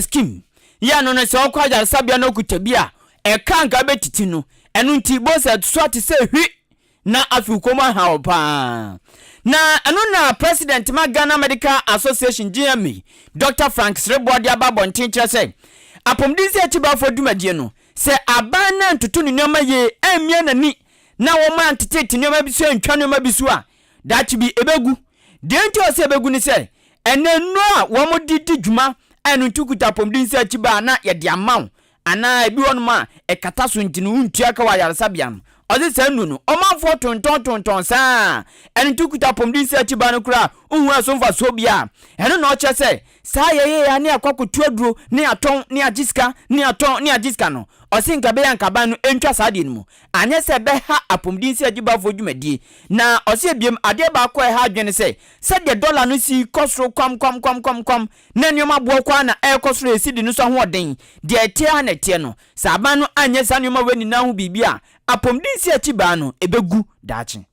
Scheme. Yɛ no no sɛ ɔkɔ ayaresabea na ɔkuta bi a, ɛka anka bɛtiti no. Ɛno nti, bohu sɛ ɛsoa te sɛ hwi na afei wo kɔn mu aha wo paa. Na ɛno na President ma Ghana Medical Association, GMA, Dɔkta Frank Sereboah de aba abɔnten kyerɛ sɛ apɔmuden sɛ akyibafoɔ dwumadie no, sɛ aban no antoto ne nneɛma yie, ammia n'ani na wɔn antetete nneɛma bi so antwa nneɛma bi so a, daakye bi ɛbɛgu. Deɛ nti a ɔsɛ ɛbɛgu ne sɛ, ɛnnɛ nnuro a wɔde di dwuma a ɛno nti wokuta apɔmuden sɛ akyi ba a na yɛde ama wo anaa ebi wɔ nom a ɛkata so nti no wontua ka wɔ ayaresabea no, ɔse saa nnuro no ɔmanfoɔ tontɔn tontɔn saa a ɛno nti wokuta apɔmuden sɛ akyi ba no koraa a Wohu ɛso mfasoɔ biara a, ɛno na ɔkyerɛ sɛ saa yɛyɛ yɛ a ne akɔ akɔtu aduro ne atɔn ne agye sika ne atɔn ne agye sika no, ɔse nka ɛbɛyɛ a nka aban no ntwa saa adeɛ no mu. Anyɛ sɛ ɛbɛha apɔmuden sɛ agyibafoɔ dwumadie. Na ɔse ebiem, adeɛ baako a ɛha adwene ne sɛ, sɛdeɛ dɔla no si kɔ soro kwam kwam kwam kwam kwam na nneɛma boɔ kɔ ara na ɛrekɔ soro a cedi no nso ahoɔden, deɛ ɛteɛ ara na ɛteɛ no, sɛ aban no anyɛ saa nneɛma wei nyinaa ho biribi a, apɔmuden si akyi baa no, ɛbɛgu daakye.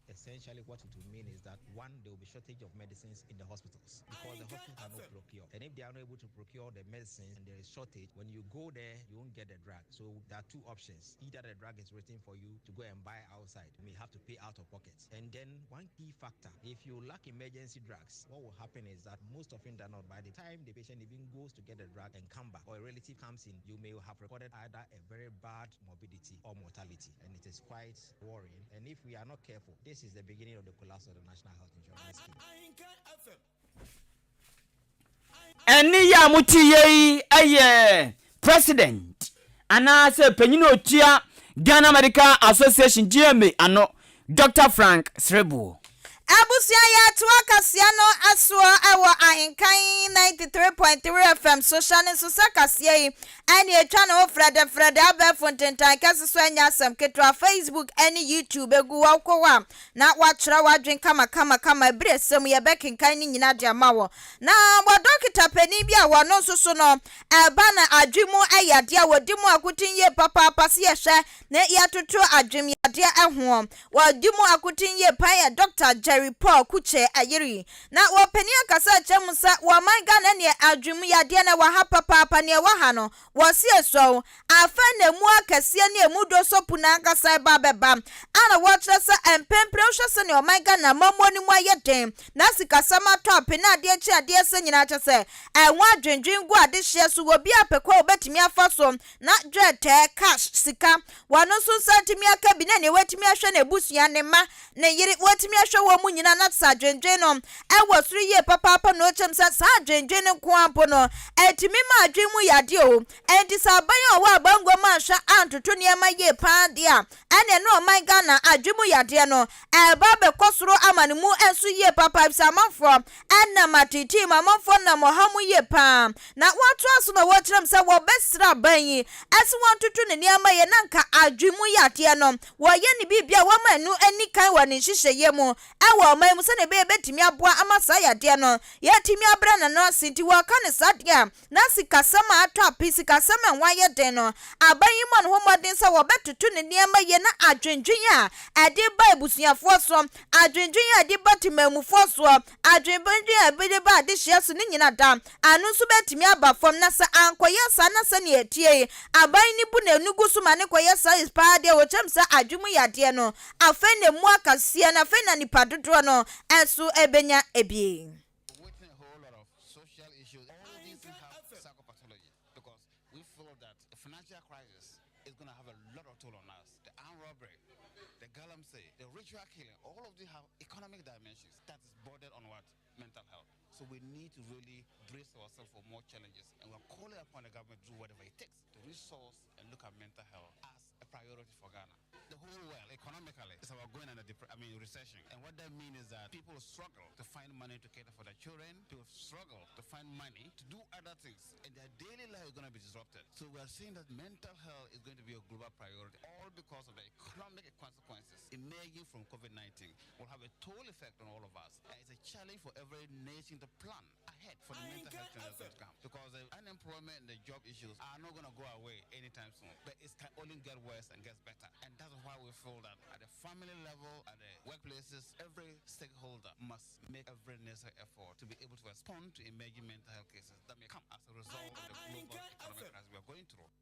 Essentially what it will mean is that one, there will be shortage of medicines in the hospitals because the hospitals cannot procure. And if they are not able to procure the medicines and there is shortage, when you go there, you won't get the drug. So there are two options. Either the drug is written for you to go and buy outside. You may have to pay out of pocket. And then one key factor, if you lack emergency drugs, what will happen is that most often than not, by the time the patient even goes to get the drug and come back, or a relative comes in, you may have recorded either a very bad morbidity or mortality. And it is quite worrying. And if we are not careful, this is the beginning of the collapse of the National Health Insurance Scheme. Ɛnne yi a mote yɛ yi yɛ President anaasɛ panyin a ɔtua Ghana Medical Association, GMA, ano, Dɔkta Frank Sreboɔ. Abusua yɛtoa kaseɛ no soɔ wɔ Ahenkan 93.3 FM so hyɛ no nso sɛ kaseɛ yi ɛne ɛtwa ne ho frɛdɛfrɛdɛ abɛɛfo ntentan kɛse so ɛnyɛ asɛm ketewa Facebook ɛne YouTube ɛgu hɔ wokɔ hɔ a na woakyerɛ w'adwen kama kama kama ɛberɛ ɛsɛ mu yɛbɛkenkan ne nyina de ama wɔ na wɔ dɔketa panin bi a wɔno nso so no ɛba no adwe mu ɛyɛ adeɛ a wɔdi mu akoten yie papaapa sɛ yɛhwɛ na yɛatoto adwem yadeɛ ɛhoɔ Wɔadi mu akoten yie paa yɛ Dɔkta Jerry Paul Kuche Ayiri. Na wɔ panin akasa akyerɛ mu sɛ wɔ ɔman Ghana neɛ adwene mu yadeɛ no ɛwɔ ha papaapa neɛ ɛwɔ ha no wɔse ɛsɔw. Afei na ɛmu akɛseɛ ne ɛmu dɔ sɔ pu no ankasa ɛba abɛba a na wɔkyerɛ sɛ mprempren wohwɛ sɛdeɛ ɔman Ghana amammuo no mu ayɛ den na sikasɛm atɔ ape na adeɛ kye adeɛ sɛ nyinaa kyerɛ sɛ ɛho adwendwen gu adehyeɛ so wɔ bi a pɛ kwan a wɔbɛtumi afa so na dwɛtɛɛ, cash, sika, wɔno nso nsa atumi aka bi na nea watumi ahwɛ n'abusua, ne mma, ne yere, watumi ahwɛ wɔn mu nyinaa na sɛ adwendwen no ɛwɔ soro yie papaapa na ɔkyɛm sɛ saa adwendwen no nko ara mpo no ɛtumi ma adwen mu yadeɛ o, ɛnti sɛ aban a ɔwɔ abangua mu anhwɛ antoto nneɛma yie paa deɛ a ɛneɛ na ɔman Ghana adwen mu yadeɛ no ɛreba abɛkɔ soro ama no mu nso yie papa efisɛ amanfoɔ Ɛnam ateetee mu, amanfoɔ nam ɔhaw mu yie pa ara, na wɔtoa so na wɔkyerɛ mu sɛ wɔbɛsrɛ aban yi sɛ wɔntoto ne nneɛma yie na anka adwene mu yadeɛ no wɔyɛ ne biribi a wɔma ɛno ani kan wɔ ne nhyehyɛeɛ mu wɔ ɔman mu sɛdeɛ ɛbɛyɛ ɛbɛtumi aboa ama saa yadeɛ no yɛatumi abrɛ n'ano ase. Nti wɔka no saa deɛ a, na sikasɛm a atɔ ape, sikasɛm a ɛho ayɛ den no, aban yi mmɔ ne ho mmɔden sɛ wɔbɛtoto ne nneɛma yie na adwendwen a ɛde ba abusuafoɔ so, adwendwen a ɛde ba temanmufoɔ soɔ, adwendwen a ɛde ba adehyeɛ so no nyina da ano nso bɛtumi aba fam. Na sɛ ankɔyɛ saa na sɛdeɛ ɛteɛ yi, aban no bu n'ani gu so ma no kɔyɛ saa paa deɛ, wɔkyerɛ mu sɛ adwene mu yadeɛ no, afei na ɛmu akaseɛ no, afei na nnipa dodoɔ no nso bɛnya bi. Waiting a whole lot of social issues. All these things have psychopathology because we feel that the financial crisis is going to have a lot of toll on us. The armed robbery, the galamsey, the ritual killing, all of these have economic dimensions that is bordered on what? Mental health. So we need to really brace ourselves for more challenges. And we're calling upon the government to do whatever it takes to resource and look at mental health as a priority for Ghana. The whole world, economically, is about going under I mean, recession. And what that means is that people struggle to find money to cater for their children, people struggle to find money to do other things, and their daily life is going to be disrupted. So we are seeing that mental health is going to be a global priority, all because of the economic consequences emerging from COVID-19 will have a toll effect on all of us. And it's a challenge for every nation to plan ahead for the mental health challenges to come, because the unemployment and the job issues are not going to go away anytime soon, but it can only get worse and gets better. And that's why we feel that at the family level, at the workplaces, every stakeholder must make every necessary effort to be able to respond to emerging mental health cases that may come as a result of the global economic crisis we are going through.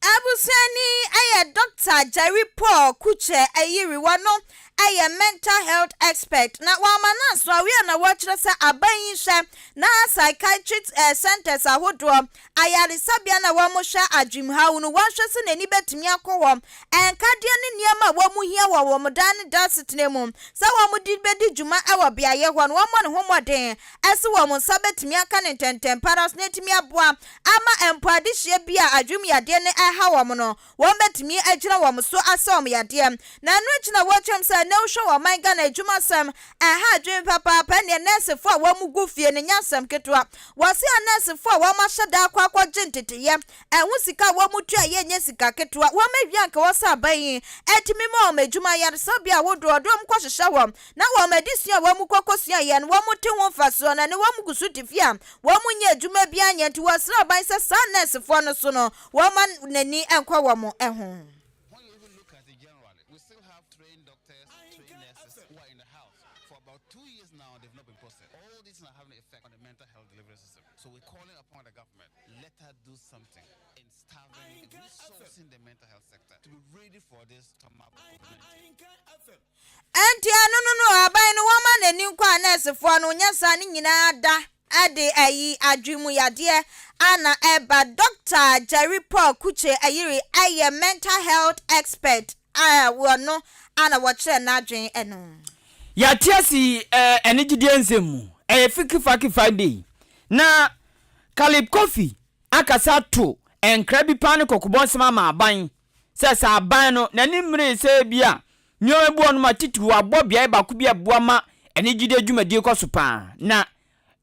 Abusuani yɛ Dɔkta Jerry Paul Kuche Ayiri, wɔno yɛ mental health expert na wɔama no asoɔwe a na wɔkyerɛ sɛ aban yi nhwɛ na psychiatric centers ahodoɔ, ayaresabea na wɔhwɛ adwemhaw no, wɔnhwɛ sɛ n'ani bɛtumi akɔ hɔ, nkadeɛ ne nneɛma a wɔhia wɔ wɔn daa ne daa asetena mu sɛ wɔde bɛdi dwuma wɔ beaeɛ hɔ no, wɔmmɔ ne ho mmɔden sɛ wɔn nsa bɛtumi aka no ntɛntɛm pa ara so na atumi aboa ama mpo adehyeɛ bi a adwenem yadeɛ no reha wɔn no, wɔbɛtumi agyina wɔn so asa wɔn yadeɛ. Na ɛno akyi na wɔkyerɛ mu sɛ. ɛnnɛ wohwɛ wɔ ɔman Ghana adwumasɛm ɛha adwene papaapa ɛneɛ nɛɛsefoɔ a wɔn gu fie no nyɛ asɛm ketewa. Wɔse anɛɛsefoɔ a wɔn ahyɛ da akɔ akɔgye nteteyɛ ɛho sika a wɔn tua yɛ nyɛ sika ketewa. Wɔn awie anka wɔ sɛ aban yi ɛtumi ma wɔn adwuma ayaresabea ahodoɔ de wɔn kɔhyehyɛ hɔ na wɔn adesua a wɔn kɔ kɔsua yɛ no wɔn te ho mfasoɔ na ɛne wɔn gu so te fie a wɔn nyɛ adwuma biara nyɛ nti wɔsrɛ aban sɛ saa nɛɛsefoɔ no so no wɔmma n'ani nkɔ wɔn ho. When you even look at it generally, we still have trained doctors, trained nurses who are in the house. For about 2 years now, they've not been posted. All these are having an effect on the mental health delivery system. So we're calling upon the government, let her do something in staffing, in resourcing the mental health sector to be ready for this come up COVID-19. Ɛnti ɛno no no aban no wɔma n'ani nkɔ anɛɛsefoɔ no nyɛ saa ne nyinaa da ɛde ayi adwene mu yadeɛ ana ɛba. Dr. Jerry Paul Kuche Ayiri ɛyɛ mental health expert a wɔno ana wɔkyerɛ n'adwene ɛno. Yɛate ase anigyedeɛ nsɛm mu. Ɛyɛ Fiki Friday na Caleb Kofi akasa to nkra bi paa ne kɔkɔbɔ nsɛm ama aban sɛ sɛ aban no n'ani mmere sɛ bi a nneɛma bi wɔ nom a titiri wabɔ beaeɛ baako bi a ɛboa ma anigyedeɛ dwumadie kɔ so paa na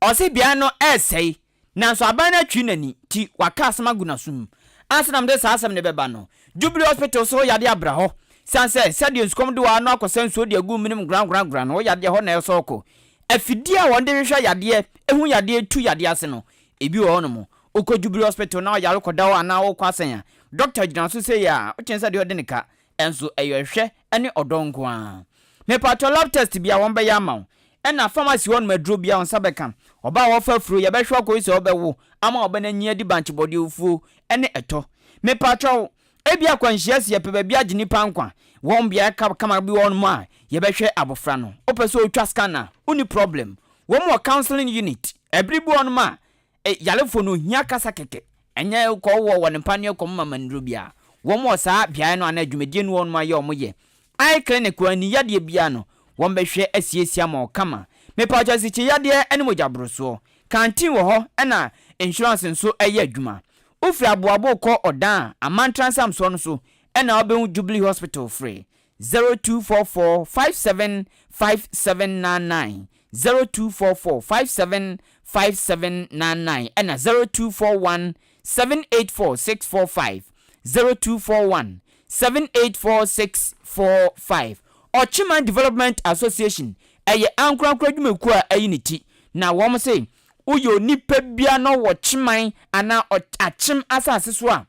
ɔsɛ beaeɛ no ɛresɛe, nanso aban no atwi n'ani ti waka asɛm agu n'asom. Ansa na mede saa asɛm no bɛba no, Jubilee Hospital so yadeɛ abra hɔ siane sɛ sɛdeɛ nsukɔm de wɔ ano akɔsɛ nsuo de agu menem nkorankorankora no, yadeɛ hɔ na ɛsɔ kɔ. Afidie a wɔde hwehwɛ yadeɛ, ehu yadeɛ, tu yadeɛ ase no, ebi wɔ hɔnom. Wokɔ Jubilee Hospital na ɔyare kɔda hɔ anaa wokɔ asɛn a, dɔkta gyina so sɛ yɛ a wokyɛn sɛ deɛ ɔde ne ka, ɛnso ɛyɛ hwɛ ne ɔdɔ nko ara. Mepatɔ lab test bi a wɔn bɛyɛ ama wo, ɛna pharmacy hɔ nom aduro bi a wɔn nsa bɛka. Ɔbaa a wɔfa afuro, yɛbɛhwɛ akɔyi sɛ ɔbɛwo ama ɔbɛ no anyi adi bankyebɔdeɛ ofuo ne ɛtɔ. Mepatɔ ebi akwanhyia si, yɛpɛ baabi agye nipa nkwa. Wɔn beaeɛ kama bi wɔ hɔnom a yɛbɛhwɛ abɔfra no. Wopɛ sɛ otwa scan a, wonni problem. Wɔn wɔ counseling unit. Ɛbere bi wɔ hɔnom a yarefoɔ no ohia kasa kɛkɛ, ɛnyɛ kɔ wɔ wɔ ne mpaneɛ kɔm mama nnuro biara. Wɔn wɔ saa beaeɛ no anaa dwumadie no wɔ hɔnom a yɛ wɔn yɛ eye clinic wɔ ani yadeɛ biara no, wɔn bɛhwɛ asiesie ama wo kama. Mepatwa sikyi yadeɛ ne mogya borosoɔ canteen wɔ hɔ, ɛna insurance nso ɛyɛ adwuma. Wofiri Aboabo kɔ Ɔdan a Amantra nsamsoɔ no so ɛna wobɛhu Jubilee Hospital. Frɛ 0244 57 5799, 0244 57 5799, ɛna 0241 784 645, 0241 784 645. Ɔkyeman Development Association ɛyɛ ankorankora adwumakuo a ɛyi ne ti na wɔn se woyɛ onipa bia na ɔwɔ Kyeman anaa Akyem asase so a,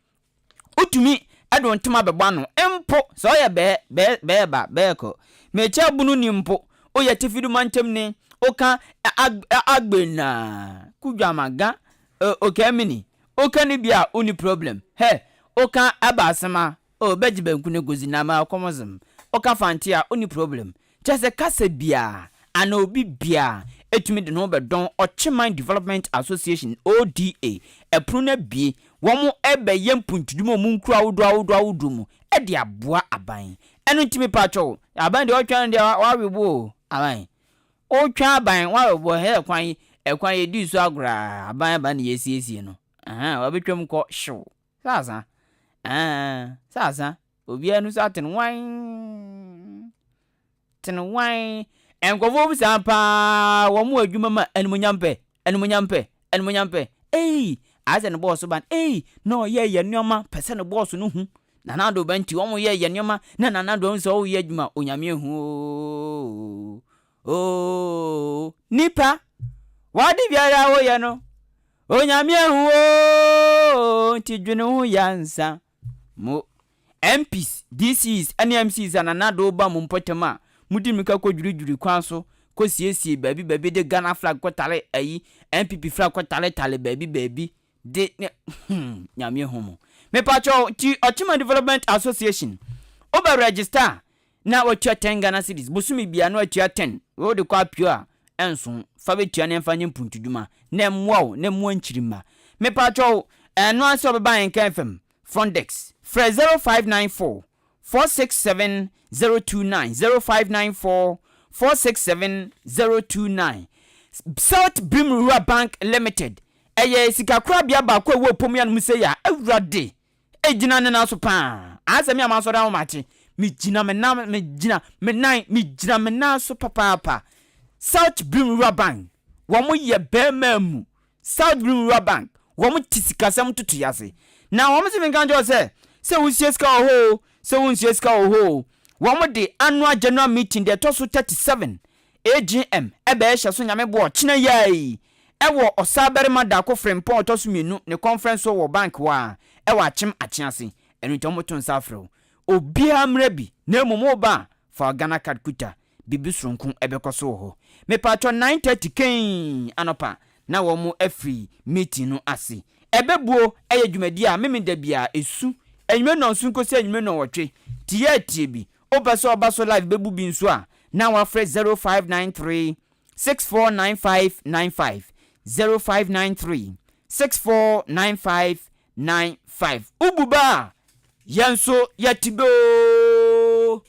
wotumi de wo ntoma bɛbɔ ano mpo sɛ ɔyɛ bɛɛ bɛɛ bɛɛ ba bɛɛ kɔ mekyɛ bunu ni mpo, woyɛ tifidu mantam ni, woka Agbena Kudwamaga Okɛmini, woka no bi a, wonni problem. Hɛ, woka ɛba asɛm a o bɛgye banku no gozi na ma ɔkɔmɔzem, woka Fante a, wonni problem. Kyerɛ sɛ kasa biara anaa obi biara ɛtumi de ne ho bɛdɔn Ɔkyeman Development Association, ODA. Ɛpono no abie, wɔn ɛbɛyɛ mpuntudwuma wɔn nkuro ahodoɔ ahodoɔ ahodoɔ mu ɛde aboa aban. Ɛno nti mepatwɛw, aban deɛ ɔtwɛn no deɛ wawe bo o. Aban ɔtwɛn aban wawe bo. Hɛ, kwan yi, ɛkwan yɛ di so agoraa, aban aba ne yɛsiesie no, wabɛtwam kɔ hyew sɛ asa sɛ asa. Obiara no so atene wan tene wan. Nkurɔfoɔ bi saa paa, wɔn wɔ adwuma ma animuonyam pɛ, animuonyam pɛ, animuonyam pɛ. Ei, ayɛ sɛ ne bɔɔso ban. Ei, na ɔyɛ yɛ nneɛma pɛ sɛ ne bɔɔso no hu Nana Addo ba nti wɔn yɛ yɛ nneɛma na Nana Addo sɛ ɔyɛ adwuma Onyame ehu ooo ooo. Nipa wade biara woyɛ no, Onyame ehu ooo, nti dwene ho yansa. Mo MPs, DCs ne MCs a Nana Addo ba mo mpɔtam a, modi mmirika kɔ dwiridwiri kwan so kɔ siesie baabi baabi de Ghana flag kɔtare ayi NPP flag kɔtaretare baabi baabi de ne Nyame hu mo. Mepakyɛw, ti Ɔkyema Development Association, wobɛ register na watua 10 Ghana cedis bosome bia na watua 10. Wei wode kɔ apio a ɛnso fa bɛtua na ɛmfa nyɛ mpuntudwuma na ɛmmoa wo na ɛmmoa nkyirimma. Mepakyɛw, ɛno ara sɛ ɔbɛba Ahenkan FM front desk, frɛ 0594 467 029, 0594 467 029. South Brim Rural Bank Limited ɛyɛ sikakorabea baako a ɛwɔ Opomu anom sɛ yɛ a Awurade egyina ne nan so paa. Asɛ me a masɔre ahomakye. Megyina me nan, megyina me nan, megyina me nan so papaapa. South Brim Rural Bank, wɔn yɛ bɛrima mu. South Brim Rural Bank, wɔn te sikasɛm ntotoeɛ ase. Na wɔn se menka nkyerɛ wo sɛ, sɛ wosie sika wɔ hɔ o, sɛ wonsie sika wɔ hɔ o, wɔn de Annual General Meeting deɛ ɛtɔ so 37, AGM, ɛbɛɛhyɛ so Nyame boa ɔkyena yi ara yi, ɛwɔ Ɔsaabarima Darko Frimpong ɔtɔ so mmienu ne conference hall wɔ bank hɔ ara, ɛwɔ Akyem Akyease. Ɛno nti wɔto nsa afrɛ wo. Obiara mmra bi, na mmom woreba a, fa wo Ghana card kuta. Biribi soronko bɛkɔ so wɔ hɔ. Mepaatwɔ 9:30 kenn anɔpa na wɔn afiri meeting no ase. Ɛbɛbuo yɛ dwumadie a Memenda biara ɛsu anwummere nnɔnson kɔsi anwummere nnɔnwɔtwe. Nti yɛ tie bi. Wopɛ sɛ ɔba so live bɛbu bi nso a, na wafrɛ 0593 649595, 0593 6495 95. Wobu bɛ a, yɛn nso yɛte bɛ oo.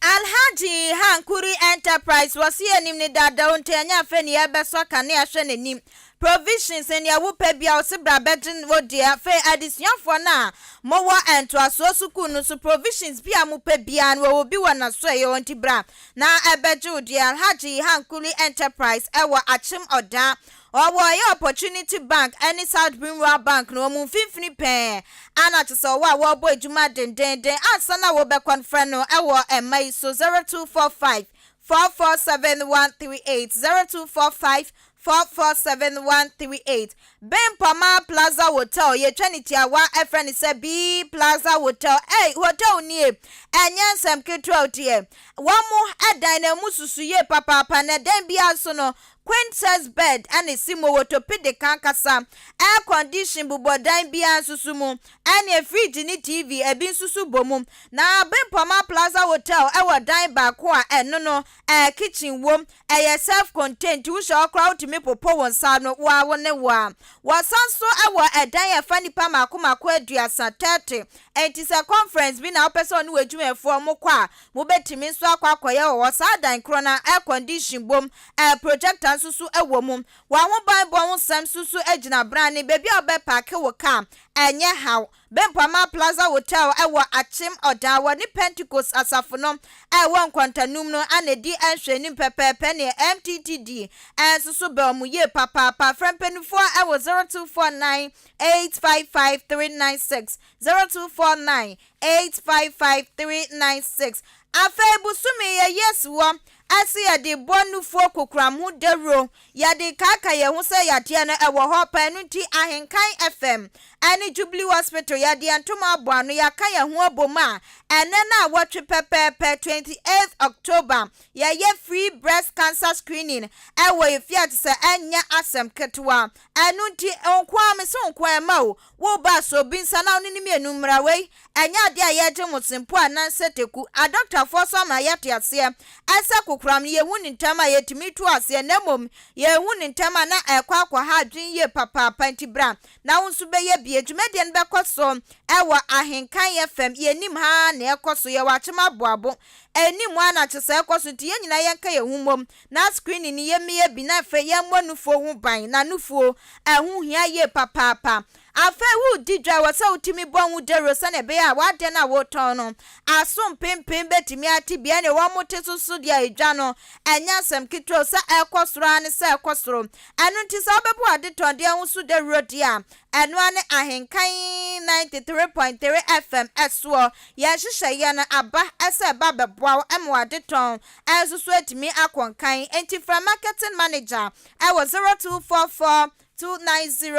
Alhaji Hankuri Enterprise wɔse yɛnim no dada o nti ɛnyɛ afei ne yɛbɛsɔ kanea hwɛ n'anim provisions nea wopɛ bia ɔse bra bɛgye wo deɛ afei adesuafoɔ no a mowɔ ntoasoɔ sukuu no nso provisions bia mopɛ biara no wɔwɔ bi wɔ n'asoɛeɛ hɔ nti bra na ɛbɛgye wo deɛ Alhaji Hankuri Enterprise ɛwɔ Akyem Ɔdaa Ɔwɔ ɛyɛ Opportunity Bank ɛne South Brim Rural Bank no wɔn mfimfini pɛɛ ana kyesɛ ɔwɔ a wɔrebɔ adwuma dendeenden ansa na wobɛkɔ no frɛ no ɛwɔ ɛma yi so 0245 447 138 0245 447 138 Bempama Plaza Hotel yɛtwa ne tiawa ɛfrɛ no sɛ B Plaza Hotel ei hotel nie ɛnyɛ nsɛm ketewa o deɛ wɔn mo ɛdan no ɛmu susu yie papaapa na ɛdan biara nso no Queen size bed na esi mu, orthopedic ankasa, air condition bobɔ dan biara nso so mu, ɛne fridge ne TV ebi nso so bɔ mu. Na Bempɔma Plaza Hotel wɔ dan baako a ɛno no ɛɛ kitchen wom, ɛyɛ self contained nti wohyɛ hɔ koraa wotumi popo wo nsa ano wo ara wo ne wo ara. Wɔsan nso wɔ ɛdan a ɛfa nnipa mmaako mmaako aduasa, 30, enti sɛ conference bi na wopɛ sɛ wo ne w'adwumayɛfoɔ mokɔ a, Mobɛtumi nso akɔ akɔyɛ wɔ hɔ. Saa dan korɔ no ara, air condition bom, air projector nso so wɔ mu. W'ahobanbɔ ho nsɛm nso so gyina brane, baabi a wobɛpaake wo kaa, ɛnyɛ haw. Bempama Plaza Hotel wɔ Akyem Ɔdaa, wɔne Pentecost asafo no a ɛwɔ Nkwantanum no na ɛdi nhwɛanim pɛpɛɛpɛ ne MTTD nso so bɛn wɔn yie papaapa. Frɛ mpanimfoɔ wɔ 0249 855 396, 0249 855396 Afei bosome yɛ yes wɔ ɛse yɛde bɔ nufoɔ kokoram ho dawuro, yɛde kaaka yɛn ho sɛ yadeɛ no ɛwɔ hɔ paa ɛno nti Ahenkan FM ɛne Jubilee Hospital yɛde yɛn ntoma abɔ ano yɛaka yɛn ho abom a ɛnɛ naawɔtwe pɛpɛɛpɛ 28th October yɛyɛ free breast cancer screening ɛwɔ yɛ fie a kyesɛ ɛnyɛ asɛm ketewa ɛno nti nkoaa mese nkoaa ɛma o Wo ba, sɔ obi nsa na wo ne no mmienu mmra. Wei, ɛnyɛ adeɛ a yɛregye mo se mpo anaasɛ teku. Adɔktafoɔ nso ama yɛate aseɛ sɛ kokoram no, yɛhu no ntɛm a, yɛtumi tu aseɛ, na mmom yɛnhu no ntɛm a, na ɛrekɔ akɔha adwene yie papaapa. Nti bra na wo nso bɛyɛ bi. Dwumadie no bɛkɔ so wɔ Ahenkan FM. Yɛnnim ha ara na ɛrekɔ so. Yɛwɔ Akyem Aboabo anim ara na kyerɛ sɛ ɛrekɔ so. Nti yɛn nyinaa yɛnka yɛn ho mmom na screening no yɛmmeyɛ bi na afei yɛmmɔ nufoɔ ho ban, na nufoɔ ɛho hia yie papaapa. Afei woredi dwa ɛwɔ sɛ wotumi bɔ ho dawuro sɛdeɛ ɛbɛyɛ a w'adeɛ no a woretɔn no aso mpempem bɛtumi ate bi ɛne wɔn te so so deɛ edwa no ɛnyɛ asɛm ketewa o, sɛ ɛrekɔ soro ara ne sɛ ɛrekɔ soro. Ɛno nti sɛ wobɛbɔ w'adetɔndeɛ ho so dawuro deɛ a ɛno ara ne Ahenkan 93.3 FM soɔ. Yɛn nhyehyɛeɛ no aba sɛ ɛba bɛboa wo ma w'adetɔn nso so atumi akɔ nkan. Enti frɛ marketing manager wɔ 0244 290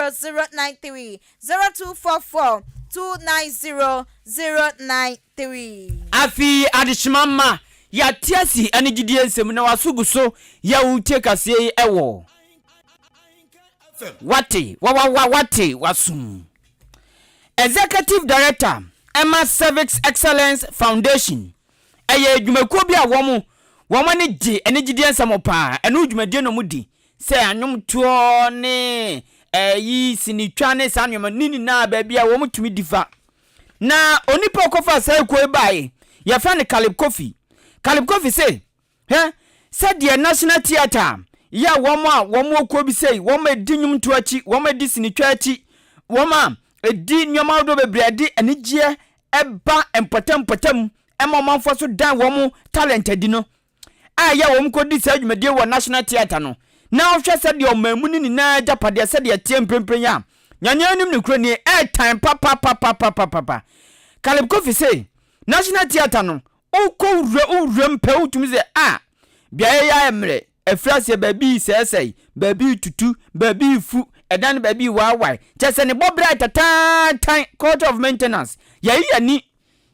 093, 0244 290 093. Afei adehyema mma, yɛate asi ne gyidie nsɛm na w'aso gu so yɛ wo tie kaseɛ yi wɔ. Wate, wa wa wa wate w'asom. Executive Director ɛma Cervix Excellence Foundation Ɛyɛ adwumakuo bi a wɔn wɔn ani gye anigyedeɛ nsɛm ho paa. Ɛno dwumadie na wɔdi sɛ anwomtoɔ ne ɛyi sinitwa ne saa nneɛma ne nyinaa baabi a wɔtumi di fa. Na onipa a ɔkɔfaa saa ekuo yi baeɛ, yɛfrɛ no Caleb Kofi. Caleb Kofi se, Hwɛ, sɛdeɛ National Theatre yɛ wɔn a wɔn wɔ kuo bi sei, wɔn a ɛdi nnwomtoɔ akyi, wɔn a ɛdi sinitwa akyi, wɔn a ɛdi nneɛma ahodoɔ bebree a ɛde anigyeɛ ba mpɔtam mpɔtam. ɛma ɔmanfoɔ so dan wɔn talent adi no a ɛyɛ a wɔn kɔdi saa dwumadie wɔ National Theatre no na wohwɛ sɛdeɛ ɔman mu no nyinaa agyapadeɛ sɛdeɛ ɛteɛ mprempren yi a, Nyame anim nokorɛ nie, ɛɛtan papapapapapapa. Caleb Kofi se, National Theatre no, wokɔ wura wowura mu pɛ wotumi sɛ ah, beaeɛ yi ayɛ mmerɛ, afiri aseɛ baabi resɛesɛe, baabi retutu, baabi refu, ɛdan no baabi rewaawae, kyerɛ sɛ ne bɔberɛ ayɛ tataatan, culture of maintenance, yɛayi yɛn ani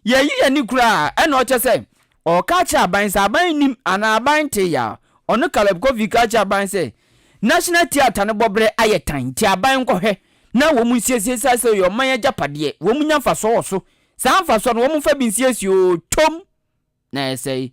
Yɛyi yɛn ani koraa a, ɛna ɔkyɛ sɛ ɔreka akyerɛ aban sɛ aban nnim anaa aban ntee a, ɔno Caleb Kofi ka kyerɛ aban sɛ National Theatre no bɔberɛ ayɛ tan nti aban nkɔhwɛ na wɔn nsiesie saa sɛ ɔyɛ ɔman agyapadeɛ, wɔn nya mfasoɔ wɔ so. Saa mfasoɔ no wɔn mfa bi nsiesie oo, twom na ɛsɛe.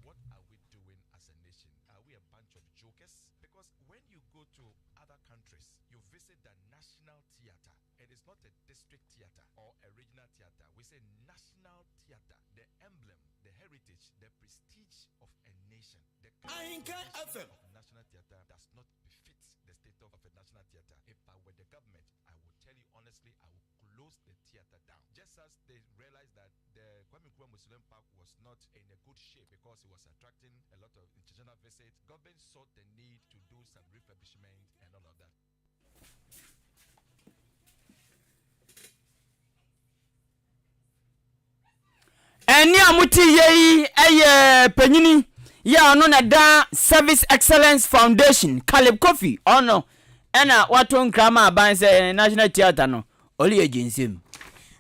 What are we doing as a nation? Are we a bunch of jokers? Because when you go to other countries, you visit the National Theatre. It is not a district theatre or a regional theatre. We say national theatre, the emblem, the heritage, the prestige of a nation. The current condition of national theatre does not befit the state of a national theatre. If I were the government, I would tell you honestly, I would close the theatre down. Just as they realized that the Kwame Nkrumah Mausoleum Park was not in a good shape because it was attracting a lot of international visits, government saw the need to do some refurbishment and all of that. Ɛnne a mote yɛ yi yɛ panyini yɛ a ɔno na da Service Excellence Foundation, Caleb Kofi, ɔno ɛna wato nkra ma aban sɛ National Theatre no ɔreyɛ gyensɛm.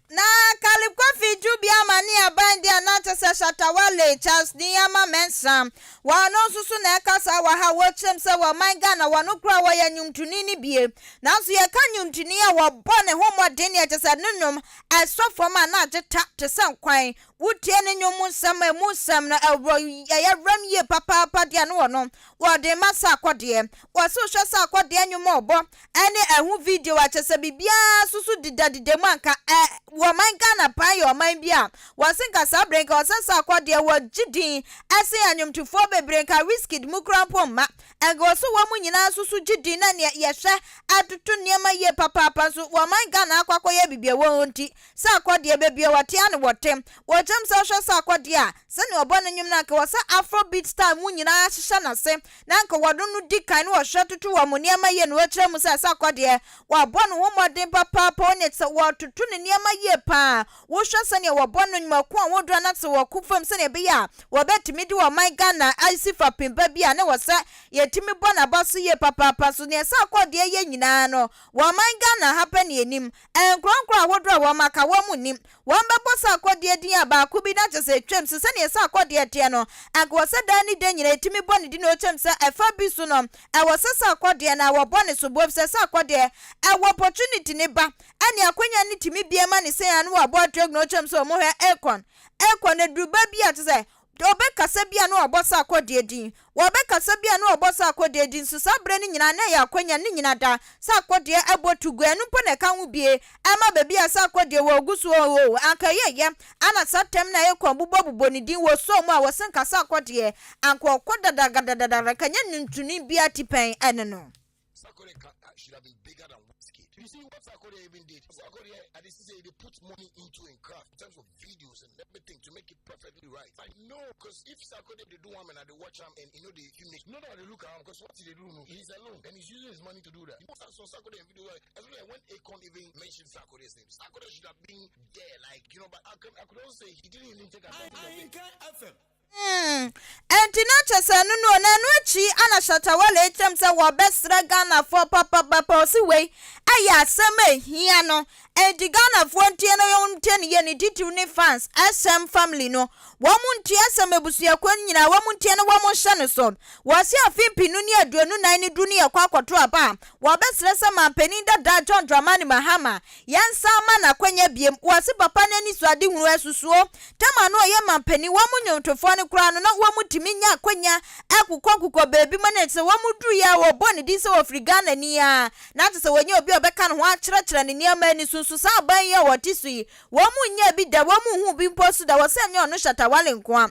Na Caleb Kofi Dubia ma ne aban deɛ na kyɛ sɛ Shatta Wale, Charles Niyama Mensah, wɔn nso so na ɛkasa wɔ ha wɔkyerɛm sɛ wɔ ɔman Ghana wɔn koraa wɔyɛ nnwomtoni no bie. Nanso yɛka nnwomtoni a wɔbɔ ne ho mmɔden deɛ kyɛ sɛ ne nnwom ɛsɔ fam a na agye ta te sɛ nkwan. Wotie ne nnwom mu nsɛm a ɛmu nsɛm no ɛwɔ ɛyɛ werɛm yie papaapa deɛ no wɔ no wɔde ma sɛ akɔdeɛ. Wɔse wohwɛ sɛ akɔdeɛ nnwom a ɔbɔ ɛne ɛho video a kyerɛ sɛ biribiara nso so dedadeda mu a nka ɛ wɔ ɔman Ghana paa yɛ ɔman bi a wɔse nka saa berɛ nka ɔsɛ sɛ akɔ deɛ wɔgye din ɛsen anwomtofoɔ bebree nka Wizkid mu koraa mpo mma nka wɔse wɔn mu nyinaa nso so gye din na neɛ yɛhwɛ atoto nneɛma yie papaapa nso wɔ ɔman Ghana akɔ akɔyɛ biribi a ɛwɔ hɔ nti sɛ akɔ deɛ baabi a wɔte a na wɔte wɔkyɛm sɛ wohwɛ sɛ akɔ deɛ a sɛdeɛ ɔbɔ ne nnwom no anka wɔ sɛ Afrobeat style mu nyinaa hyehyɛ n'ase na anka wɔde no di kan na wɔhwɛ toto wɔn nneɛma yie na wɔkyerɛ mu sɛ Asakwa deɛ wabɔ ne ho mmɔden papaapa ɔne sɛ wɔtoto ne nneɛma yie paa wohwɛ sɛdeɛ wɔbɔ no nnwuma ko a wɔdura na sɛ wɔko fam sɛdeɛ ɛbɛyɛ a wɔbɛtumi de ɔman Ghana asi fapem pa bi a na wɔ sɛ yɛtumi bɔ n'aba so yie papaapa so neɛ Asakwa deɛ yɛ nyinaa no wɔ ɔman Ghana ha pɛ ne yɛnim nkorɔnkorɔ ahodoɔ a wɔn aka wɔn nnim Wɔbɛbɔ Sarkodie din a baako bi na kyerɛ sɛ ɛtwam so. Sɛdeɛ Sarkodie teɛ no, anka wɔ sɛ daa ne da nyinaa yɛtumi bɔ ne din na ɔtwam sɛ ɛfa bi so no, ɛwɔ sɛ Sarkodie no a wɔbɔ ne soboɔ efisɛ Sarkodie ɛwɔ opportunity ne ba ɛne akwanya no tumi bue ma ne sɛn a na wabɔ atreg na ɔtwam sɛ wɔhwɛ Akon Akon aduru ba bi a kyerɛ sɛ Wɔbɛkasa bi a na wɔabɔ Sarkodie din. Wɔbɛkasa bi a na wɔabɔ Sarkodie din nso saa berɛ no nyinaa na ɛyɛ akwanya ne nyina da. Sarkodie bɔ to gu, ɛno mpo na ɛka ho bie ɛma baabi a Sarkodie wɔ ɔgu so oo, anka ɛyɛ yɛ. Ana saa tɛm no a Akon bobɔbobɔ ne din wɔ sɔɔ mu a wɔse nka Sarkodie anka ɔkɔ dadagadadada nka nyɛ nnwontoni biara tipɛn ɛne no. Sarkodie uh, should have been bigger than Wizkid. You see what Sarkodie even did? Sarkodie, at the say they put money into in craft in terms of videos and everything to make it perfectly right. I know because if Sarkodie they do one and they watch him and you know they make not that they look around because what they do no, he's alone and he's using his money to do that. You know, saw Sarkodie in video like especially when Akon even mentioned Sarkodie's name. Sarkodie should have been there, like you know. But I could, I could also say he didn't even take advantage of it. Hmm, enti na kyɛ sɛ ɛno no o, na ɛno akyi ana Shatta Wale kyerɛm sɛ wɔbɛsrɛ Ghanafoɔ papapapa, ɔse wei ɛyɛ asɛm a ɛhia no, enti Ghanafoɔ ntie na wɔn ntie no yie, ne titiriw ne fans, SM family no, wɔn ntie SM abusuakuo no nyinaa, wɔn ntie na wɔn nhyɛ no so. Wɔse afe mpenu ne 24 ne du no yɛkɔ akɔto aba a, wɔbɛsrɛ sɛ manpanin dada John Dramani Mahama Yɛnsan mma no akwanya biom. Wɔse papa no anisoadehunu asusuo. Tam a na ɔyɛ manpanin, wɔn nnwomtofoɔ no koraa no, na wɔn tumi nya akwanya kokɔ kokɔ baabi ma no sɛ wɔn duruiɛ a wɔbɔ ne din sɛ ɔfiri Ghana ni a, na kyerɛ sɛ wɔnya obi a ɔbɛka ne ho akyerɛkyerɛ ne nneɛma ani so. Nso saa aban yi a wɔte so yi, wɔn nnyaa bi da, wɔn nhuu bi mpo so da. Wɔse ɛnyɛ ɔno Shatta Wale nko a.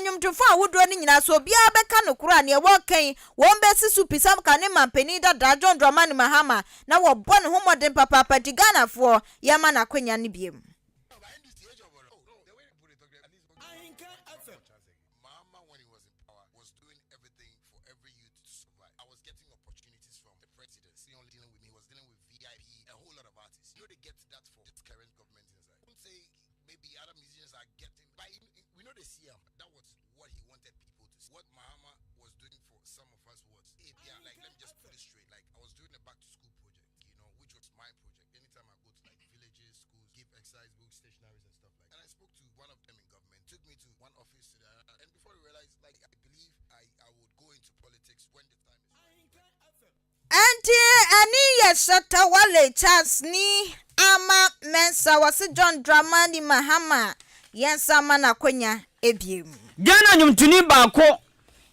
Nnwomtofoɔ ahodoɔ no nyinaa, sɛ obiara bɛka nokorɛ a, neɛ wɔreka yi, wɔn bɛsi so pi sɛ kane manpanin dada John Dramani Mahama Na wɔbɔ ne ho mmɔden papaapa nti Ghanafoɔ yɛma no akwanya no biom. are getting, but we know they see him. That was what he wanted people to see. What Mahama was doing for some of us was, hey, yeah, like, let me just put it straight. Like, I was doing a back to school project, you know, which was my project. Anytime I go to like villages, schools, give exercise books, stationaries, and stuff like that. And I spoke to one of them in government, took me to one office, to the other, and before I realized, like, I believe I, I would go into politics when the time is right. Ɛnti ɛne yɛ Shatta Wale, Charles Nii Armah Mensah, wɔse John Dramani Mahama yɛnsan mma no akwanya biom. Ghana nnwomtoni baako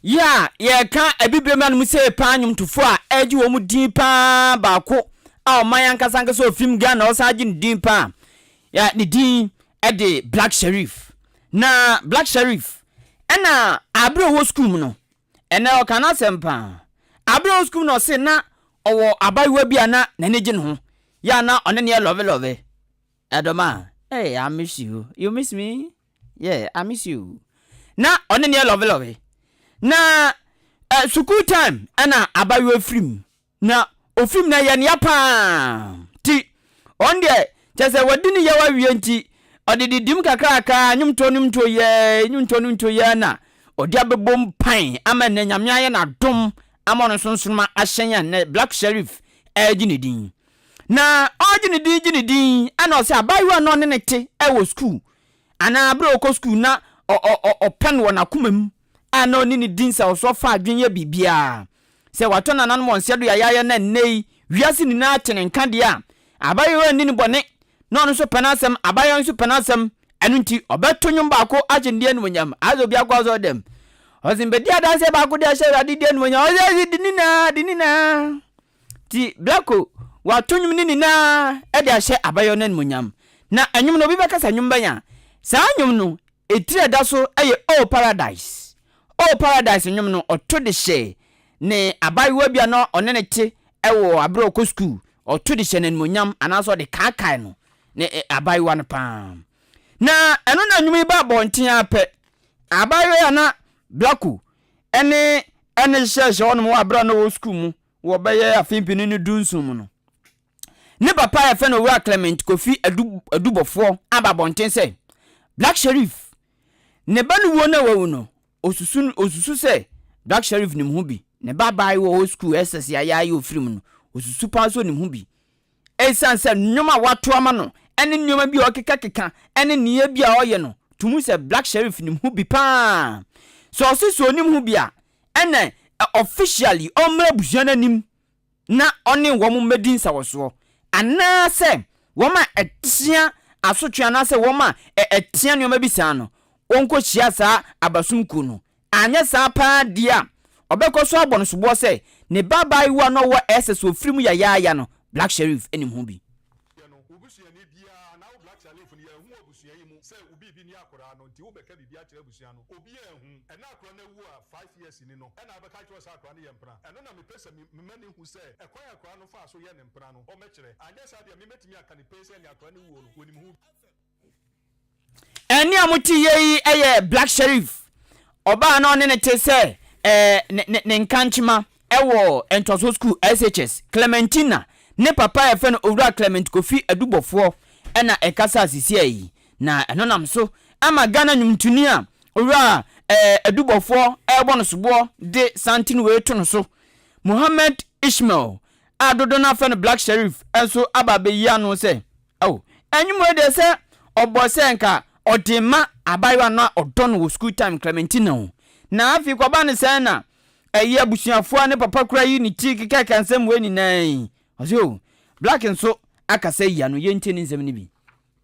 yi a yɛreka Abibirem anom sei paa nnwomtofoɔ a ɛregye wɔn din paa baako a ɔman ankasa ankasa ɔfim Ghana ɔsan gye ne din paa ya ne din de Black Sherif na Black Sherif ɛna abere ɔwɔ sukuu mu no ɛnɛ ɔka n'asɛm paa abere ɔwɔ sukuu mu na ɔse na ɔwɔ abayewa bi a na n'ani gye ne ho yɛ a na ɔne ne yɛ lɔve lɔve Ɛdɔma, hey, I miss you. You miss me? Yeah, I miss you. Na ɔne ne yɛ lɔve lɔve. Na eh, sukuu time ɛna abayewa firi mu. Na ofiri mu na ɛyɛ ne ya paa. Nti, ɔno deɛ, kyerɛ sɛ wadi ne yaw awie nti, ɔde didim kakrakra, nnwomtoɔ nnwomtoɔ yɛɛ, nnwomtoɔ nnwomtoɔ yɛɛ na ɔde abɛbom pan ama nnɛ Nyame ayɛ no adom ama ɔno nso nsoroma ahyɛn a nnɛ Black Sherif ɛregye ne din. Na ɔregye ne din gye ne din ɛna ɔsɛ abaayewa na ɔne ne te wɔ sukuu anaa bere a ɔkɔ sukuu na ɔpɛ no wɔ n'akoma mu a na ɔne ne di nsawɔsoɔ fa adwene yɛ biribiara sɛ watɔ nananom wɔn nsa do yayaaya na nnɛ yi wiase nyinaa te ne nka deɛ a abaayewa nni ne bɔne na ɔno nso pɛ n'asɛm abaayewa nso pɛ n'asɛm ɛno nti ɔbɛto nnwom baako ahyɛ ne di animuonyam ayɛ sɛ obi akɔ asɔre dɛm ɔsɛ mbɛdi adanseɛ baako de ahyɛ awurade di animuonyam ɔsɛ di ne nyinaa di ne nyinaa Nti Blacko wato nnwom no nyinaa de ahyɛ abayɔ no animuonyam. Na nnwom no, obi bɛka sɛ nnwom bɛn a? Saa nnwom no, etiri a ɛda so yɛ Oh Paradise. Oh Paradise nnwom no, ɔto de hyɛ ne abayewa bi a na ɔne no te wɔ bere a ɔkɔ sukuu, ɔto de hyɛ no animuonyam anaasɛ ɔde kaakae no, ne abayewa no paa. Na ɛno na nnwom yi ba abɔnten ara pɛ, abayewa yi a na Blacko ne ne hyehyɛhyɛ hɔnom wɔ bere a na ɔwɔ sukuu mu wɔ bɛyɛ afe mpenu ne dunson mu no, ne papa a yɛfrɛ no Owura Clement Kofi Adu Adubɔfoɔ aba abɔnten sɛ Black Sherif ne ba no wuo no a wawu no, osusu osusu sɛ Black Sherif nim ho bi. Ne ba abaayewa a ɔwɔ sukuu SS yayaaya a ɔfiri mu no, osusu paa sɛ ɔnim ho bi. Esiane sɛ nnwom a wɔato ama no ne nneɛma bi a ɔkekakeka ne nneyɛe bi a ɔyɛ no to mu sɛ Black Sherif nim ho bi paa. Sɛ ɔse sɛ onim ho bi a, ɛna officially ɔmmra abusua no anim na ɔne wɔn mmɛdi nsawɔsoɔ. Anaasɛ wɔn a ɛtea asotwe anaasɛ wɔn a ɛtea nneɛma bi saa no, wɔnkɔhyia saa abasom kuo no. Anyɛ saa paa deɛ a, ɔbɛkɔ so abɔ no soboɔ sɛ ne ba abaayewa no a ɔwɔ SS ɔfiri mu yayaaya no, Black Sherif nim ho bi. Yɛ no, wo busuani biara anaa wo Black Sherif no, yɛanhu wɔ abusua yi mu sɛ wo biribi ni akwadaa no, nti wobɛka biribi akyerɛ abusua no, obiara anhu. Ɛnnɛ akwadaa no awu a 5 years ni no, ɛna wobɛka akyerɛ sɛ akwadaa no yɛ mpena. Ɛno na mepɛ sɛ me mema no hu sɛ ɛkwan a akwadaa no faa so yɛ ne mpena no, ɔmmɛkyerɛ. Anyɛ saa deɛ, me mɛtumi aka no pɛn sɛ nea akwadaa no wuo no, wɔnim ho bi. Ɛnne a mote yɛ yi yɛ Black Sherif, ɔbaa a na ɔne no te sɛ ne ne ne nkankyema wɔ ntoasoɔ sukuu SHS, Clementina, ne papa a yɛfrɛ no Owura Clement Kofi Adubɔfoɔ na ɛkasa seesei yi. Na ɛno nam so ama Ghana nnwomtoni a Owura Adubɔfoɔ rebɔ no soboɔ de santen wei to no so, Mohammed Ishmael a dodoɔ no ara frɛ no Black Sherif nso aba abɛyi ano sɛ Ao, ɛnwom wei deɛ sɛ ɔbɔ sɛ nka ɔde ma abaayewa no a ɔdɔ no wɔ school time Clementina o. Na afei kɔba no sɛn na ɛyɛ abusuafoɔ a ne papa kura yi ne ti kekaka nsɛm wei nyinaa yi. Ɔse o, Black nso akasa yi ano, yɛntie ne nsɛm no bi.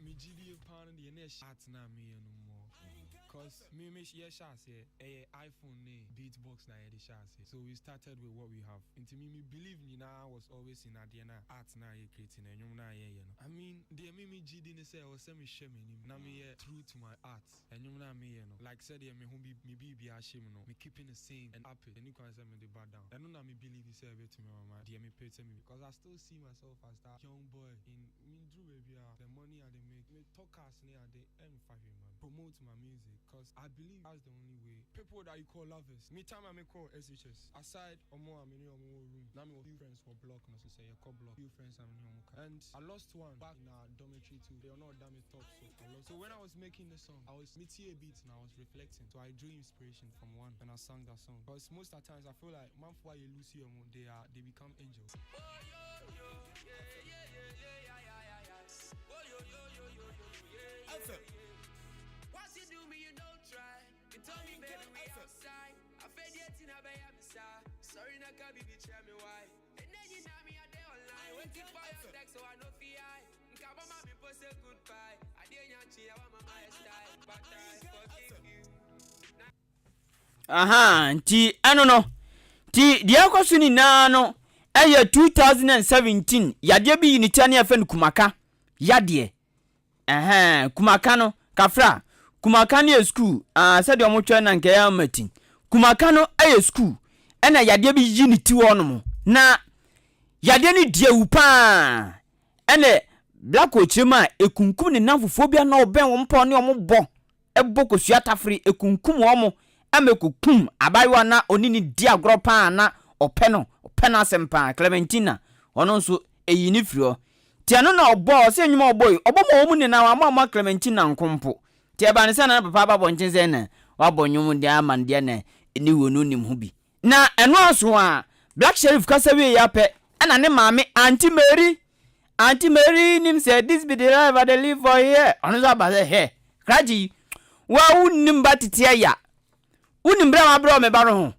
Me gyidie paa no deɛ na ɛhyɛ art no a meyɛ no more cause me me yɛ hyɛ aseɛ ɛyɛ iPhone ne beat box na yɛde hyɛ aseɛ so we started with what we have nti me me believe nyinaa was always in adeɛ no a art no a yɛ create no ɛnwom no a yɛyɛ no I mean deɛ me me gye di ne sɛ ɛwɔ sɛ me hwɛ m'anim na me yɛ true to my art ɛnwom no a meyɛ no like sɛdeɛ me ho bi me biribiara hyɛ mu no me keeping the same and up it ɛni kwan sɛ me de ba down ɛno na me believe sɛ ɛbɛtumi ama ma deɛ me pɛ sɛ me because I still see myself as that young boy in me nduru baabiara the money I dey make. Me tɔ cars ne ade ɛnfa hwee mma me. Promote my music cause I believe that's the only way. People that you call lovers, me time a me kɔɔ SHS, aside ɔmo a me ne ɔmo wɔ room, na me wɔ few friends wɔ block no so, sɛ yɛkɔ block, few friends a me ne ɔmo ka. And I lost one back in our dormitory too, deɛ ɔno ɔda me top so, I lost. So when I was making the song, I was, me tie beat na I was reflecting, so I drew inspiration from one and I sang that song. Cause most at times I feel like manfoɔ a yɛ lose ɔmo, they are, they become angels. FM. Aha, nti ɛno no, nti deɛ ɛkɔ so nyinaa no ɛyɛ 2017 yadeɛ bi yi ne tia ne yɛfɛ no kumaka yadeɛ. Ɛhɛn, kumaka no, kafra, kumaka no yɛ sukuu, ah, sɛdeɛ wɔn twɛ na nkɛyɛ ama ti. Kumaka no yɛ sukuu, ɛna yadeɛ bi yi ne ti hɔ nom, na yadeɛ no di awu paa, ɛna Black ɔkyerɛ mu a, ekunkum ne namfofoɔ bi a na ɔbɛn wɔn paa, ɔne wɔn bɔ, ɛbɔ kosua tafere, ekunkum wɔn, ɛma ekokum abaayewa na ɔne ne di agorɔ paa na ɔpɛ no, ɔpɛ n'asɛm paa, Clementina, ɔno nso, eyi ne firi hɔ. Nti ɛno na ɔbɔɔ, ɔsɛ nnwuma a ɔbɔɔ yi, ɔbɔ ma wɔn nyinaa, wamma amma Clementina nko mpo. Nti ɛbaa no sɛ na ne papa aba abɔnten sɛ na wabɔ nnwom de ama no deɛ na ɛni wuo no ɔnnim ho bi. Na ɛno ara so a, Black Sherif kasa wieeɛ ara pɛ, ɛna ne maame, Auntie Mary, Auntie Mary nim sɛ this be the life I dey live for here, ɔno nso aba sɛ hɛ, krakye yi, wo a wonnim ba teteɛ ya, wonim berɛ a mabrɛ wɔ me ba no ho,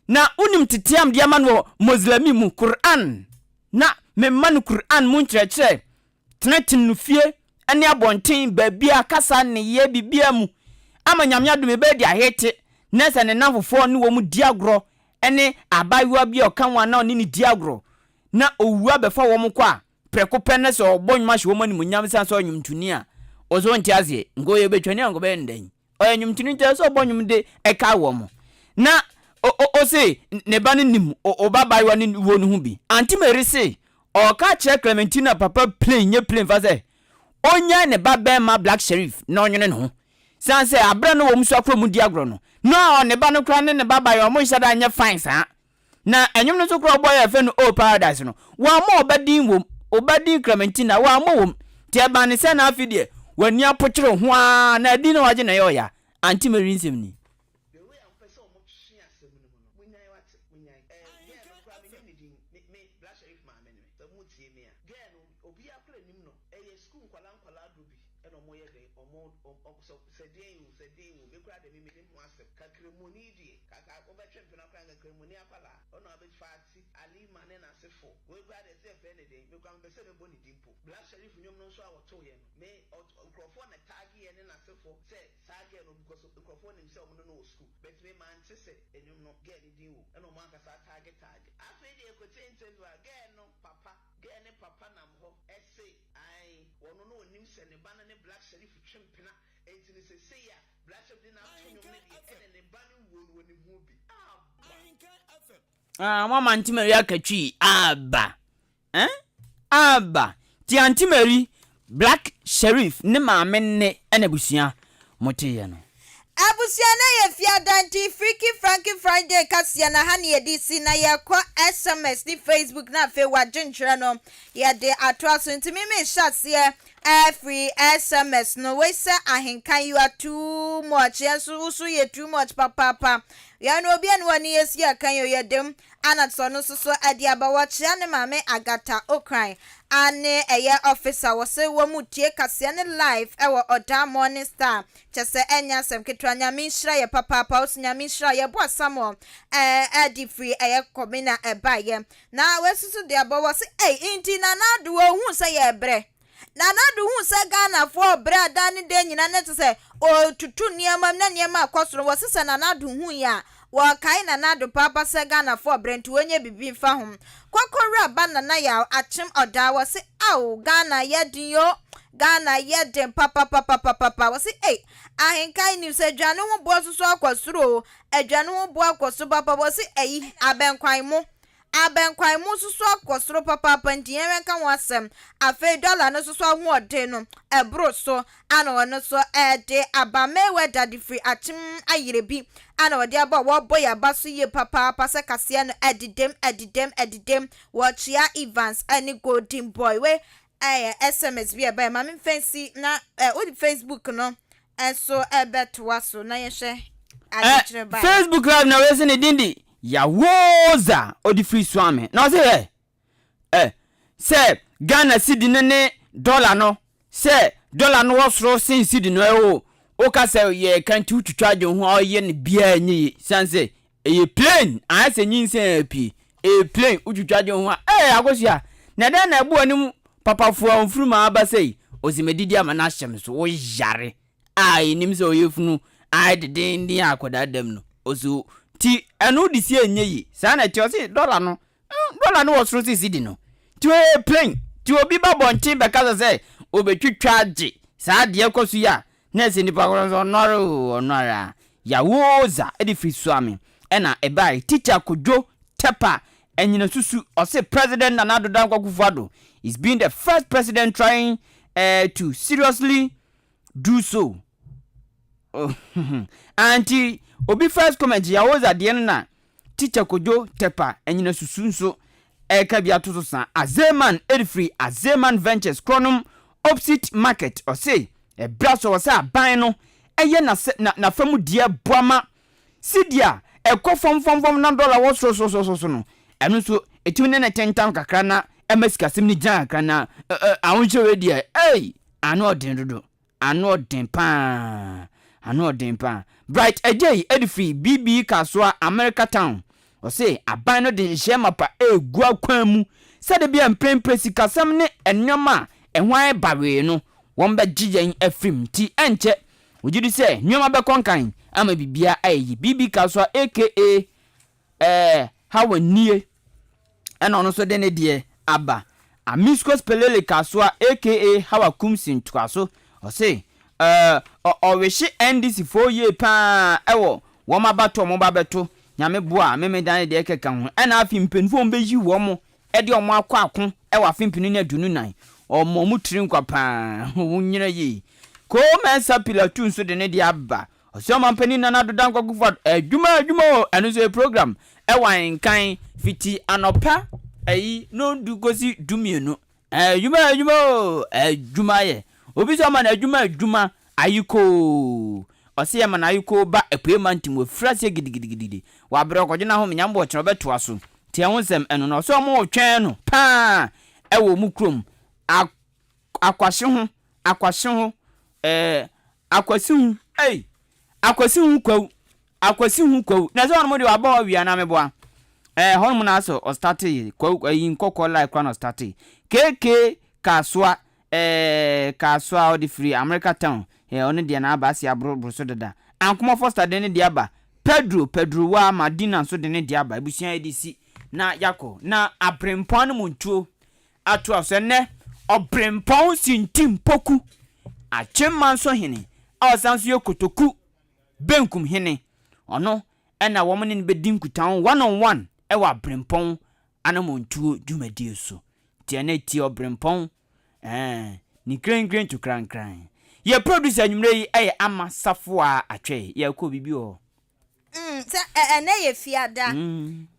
Na wonim tete a mede ama no wɔ Moslɛmi mu, Qur'aan, na mema no Qur'aan mu nkyerɛkyerɛ, tenetene no fie ne abɔnten, baabiara, kasa, nneyɛɛ, biribiara mu, ama Nyame adom yɛbɛyɛ de ahete, na sɛ ne nnamfofoɔ ne wɔn di agorɔ, ne abaayewa bi a ɔka ho a na ɔne no di agorɔ, na owu abɛfa wɔn kɔ a, prɛko pɛ na sɛ ɔbɔ nnwom ahyɛ wɔn animuonyam esiane sɛ ɔyɛ nnwomtoni a, wɔn nso wɔnte aseɛ, nka ɔyɛ bɛtwani a nka ɔbɛyɛ no dɛn? Ɔyɛ nnwomtoni nti ɛsɛ sɛ ɔbɔ nnwom de kae wɔn. Na ose ne ba no nim ɔba abayewa no wuo no ho bi. Auntie Mary se ɔreka akyerɛ Clementina papa plain nyɛ plain fa sɛ ɔnnyae ne ba barima Black Sherif na ɔnwene ne ho. Siane sɛ aberɛ a na wɔn sua kurom di agorɔ no, na ne ba no koraa ne ne ba abayewa wɔn nhyɛ da nyɛ fine saa. Na nnwom no nso koraa ɔbɔeɛ a yɛfrɛ no Oh Paradise no, wammɔ ɔba din wom, ɔba din Clementina, wammɔ wom. Nti ɛbaa ne sɛ na afei deɛ w'ani apokyere ho ara na din na wagye na ɛyɛ ɔya. Auntie Mary nsɛm ni. The way a mopɛ sɛ ɔmo twe asɛm no mu no, monyae wate, monyae. Eh, girl no koraa mennim ne din, me, me, Black Sherif maame ne me, sɛ motie me a. Girl no, obiara koraa nnim no, ɛyɛ sukuu nkwadaa nkwadaa dɔ bi ɛna ɔmo yɛ dɛn, ɔmo, ɔm, ɔm, sɛ, sɛ deɛn o, sɛ deɛn o, me koraa deɛ me mennim ho asɛm. Kakramoni deɛ, kaka wobɛtwe mpena koraa nka kramoni akwadaa, ɔna wabɛfa ati, Alima ne n'asefo, wei koraa deɛ sɛ yɛfrɛ no dɛn, me koraa mepɛ sɛ mɛbɔ ne din mpo. Black Sherif nnwom no nso a wɔtoeɛ no, me, ɔt, nkorɔfoɔ na tageeɛ ne n'asefo sɛ saa girl no because nkorɔfoɔ nim sɛ ɔmo ne no wɔ school but me mante sɛ nnwom no girl no din wom ɛna ɔmo ankasa atage tage. Afei deɛ yɛkɔtie interview a girl no papa, girl no papa nam hɔ se ae ɔno no ɔnim sɛ ne ba no ne Black Sherif twe mpena enti no sesei a Black Sherif de no ato nnwom no deɛ ɛne ne ba no wuo no ɔnim ho bi. Aba! Ah, mo ama Auntie Mary aka twi. Aba. Eh? Aba. Ti Auntie Mary, Black Sherif ne maame nne ɛna abusua mo teeɛ no. Abusua na yɛ fiada nti Freaky Franky Friday kaseɛ no ha ne yɛde si na yɛkɔ SMS ne Facebook na afei wadwenkyerɛ no yɛde atoa so nti me mehyɛ aseɛ afiri SMS no wei sɛ ahenkan you are too much yɛn nso wo so yɛ too much papaapa yɛn no obi anu ani yɛsi akan yɛ yɛ dem Ana sɛ ɔno nso so ɛde aba wɔkyea ne maame Agatha Okran a ne ɛyɛ officer wɔse wɔn tie kaseɛ no live ɛwɔ Ɔdaa Morning Star kyɛsɛ ɛnyɛ asɛm ketewa Nyame nhyira yɛ papaapa ɔse Nyame nhyira yɛ boa Samuel ɛɛ ɛde firi ɛyɛ Kɔmina ɛbaeɛ na wɔasusu de aba wɔse ei nti Nana Addo wɔhuu sɛ yɛbrɛ Nana Addo huu sɛ Ghanafoɔ rebrɛ a daa ne da nyina na kyerɛ sɛ ɔretutu nneɛma mu na nneɛma rekɔ soro. Wɔse sɛ Nana Addo hui a, wɔkae Nana Addo paapa sɛ Ghanafoɔ rebrɛ nti wɔnyɛ biribi mfa ho. Kɔkɔ wura ba Nana Yaw Akyem Ɔdaa wɔse ao Ghana yɛ den oo, Ghana yɛ den papapapapapa. Wɔse ei Ahenkan nim sɛ aduane ho boɔ nso so akɔ soro oo, aduane ho boɔ akɔ soro papa. Wɔse ayi abɛnkwan mo. Abɛnkwan mu nso so akɔ soro papaapa nti yɛn nka ho asɛm. Afei dɔla no nso so ahoɔden no ɛboro so ana ɔno nso ɛde aba. Mayweather de firi akyem ayerɛ bi ana ɔde aba a wɔbɔ yɛn aba so yie papaapa sɛ kaseɛ no ɛdedem ɛdedem ɛdedem. Wɔkyea Evans ɛne Golden Boy. Wei ɛyɛ SMS bi a ɛbaeɛ. Ma memfa nsi na ɛ wode Facebook no nso ɛbɛtoa so na yɛhwɛ adekyerɛ baeɛ. Facebook live na wei se ne din de Yawoza ɔde firi Suame na ɔse ɛ ɛ sɛ Ghana cedi no ne dollar no sɛ dollar no wɔ soro sen cedi no ɛ o woka sɛ yɛka nti wotwitwa adwene ho a ɔyɛ no biaa nyɛ ye sane sɛ ɛyɛ plain ayɛ sɛ nyinsɛn apue ɛyɛ plain wotwitwa adwene ho a ɛɛ Akosua na dɛn na ɛbo anim papafoɔ a mfurum aba sɛi ɔsi madidi ama no ahyɛ me so woyare a yɛnim sɛ ɔyɛ funu ayɛ dedenden a akwadaa dam no ɔsi ti ɛno de sie nyɛ yie saa na ɛte ɔse dɔla no dɔla no wɔ soro sɛ sidi no nti ɔyɛ plain nti obi ba bɔnten bɛkasa sɛ ɔbɛtwitwa agye saa adeɛ kɔ so yi a na ɛsɛ nipa korɔ nso ɔno ara o ɔno ara Yawoza de firi Suame ɛna ɛbae. Teacher Kojo Tepper Anyinasusu ɔse President Nana Addo Dankwa Akufo-Addo is being the first president trying eh, to seriously do so. Anti obi first comment Yawoza deɛ no na Teacher Kojo Tepper Anyinasusu nso ɛreka bi ato so sa. Azeman ɛrefiri Azeman Ventures korɔnom opposite market ɔse ɛberɛ aso wɔ sɛ aban no ɛyɛ n'afa mu deɛ boa ma sidi a ɛkɔ fam fam fam na dɔla wɔ soro soro soro so no ɛno nso ɛtumi ne ne tentam kakra na ɛma sikasɛm no gyina kakra na ahohyɛ wei deɛ ei ano ɔden dodo. Ano ɔden paa ano ɔden paa. Bright Adjei de firi BB Kasoa America Town. Ɔse aban no de nhyehyɛɛ mapa regu akwan mu sɛde bia mprempren sikasɛm ne nnoɔma a ɛho ayɛ bawee no wɔbɛgye yɛn afiri mu nti ɛnkyɛ ɔgye di sɛ nnoɔma bɛkɔ nkan ama biribiara ayɛ yie. BB Kasoa aka Ɛɛ Hawa nie ɛna ɔno nso de ne deɛ aba. Amiscos Pelele Kasoa aka Hawa Kumsi ntoaso, ɔse ɛɛ ɔwehye NDC foɔ yie paa ɛwɔ wɔn abatoɔ a wɔn ba bɛto, Nyame boa a Memeneda ne deɛ ɛkeka ho. Ɛna afei mpaninfoɔ a wɔn bɛyi wɔn de wɔn akɔ ako ɛwɔ afe mpenu ne 24, ɔma wɔn tiri nkwa paa, wɔn nyina yie. Koo Mensah Pilatu nso de ne deɛ aba, Ɔsɛ ɔmanpanin Nana Addo Dankwa Akufo-Addo adwuma adwuma o ɛno nso yɛ program ɛwɔ Ahenkan fiti anɔpa ɛyi nondu kosi dumienu adwuma adwuma o adwuma yɛ obi sɛ ɔma no adwuma adwuma ayikoo ɔsɛ yɛma no ayikoo ba apue mantam wafiri aseɛ gidigidigidi wabrɛ ɔkɔgye n'ahome nyame bɔ ɔkyena ɔbɛtoa so nti ɛho nsɛm ɛno no ɔsɛ ɔmo retwɛn no paa ɛwɔ ɔmo kurom akwahye ho akwahye ho ɛɛ Akwasi hu ei Akwasi hu kwawu Akwasi hu kwawu na sɛ ɔnom deɛ wabɔ hɔ awia na meboa ɛɛ hɔnom na asɛ ɔstate kwawu ayi nkɔkɔ like kora na ɔstate KK Kasoa ɛɛ Kasoa ɔde firi America town ɛɛ ɔno deɛ na aba ase aboroboro so dada Ankoma Foster de ne deɛ aba Pedro Pedro wa Madina nso de ne deɛ aba abusua yɛde si na yakɔ na abrempɔn no mu ntuo Atoa so ɛnnɛ, Ɔberempɔn Sintim Poku, Akyem Manso hene a ɔsan nso yɛ Kotoku Benkum hene, ɔno na wɔn ne no bɛdi nkutaho one on one wɔ Aberempɔn anammɔntuo dwumadie so. Nti ɛnnɛ tie Ɔberempɔn ɛɛ ne nkrenkren to krankran. Yɛ producer anwummerɛ yi yɛ Ama Safoa Atwɛe. Yɛrekɔ biribi wɔ hɔ. Mm, sɛ ɛ ɛnɛ yɛ fiada.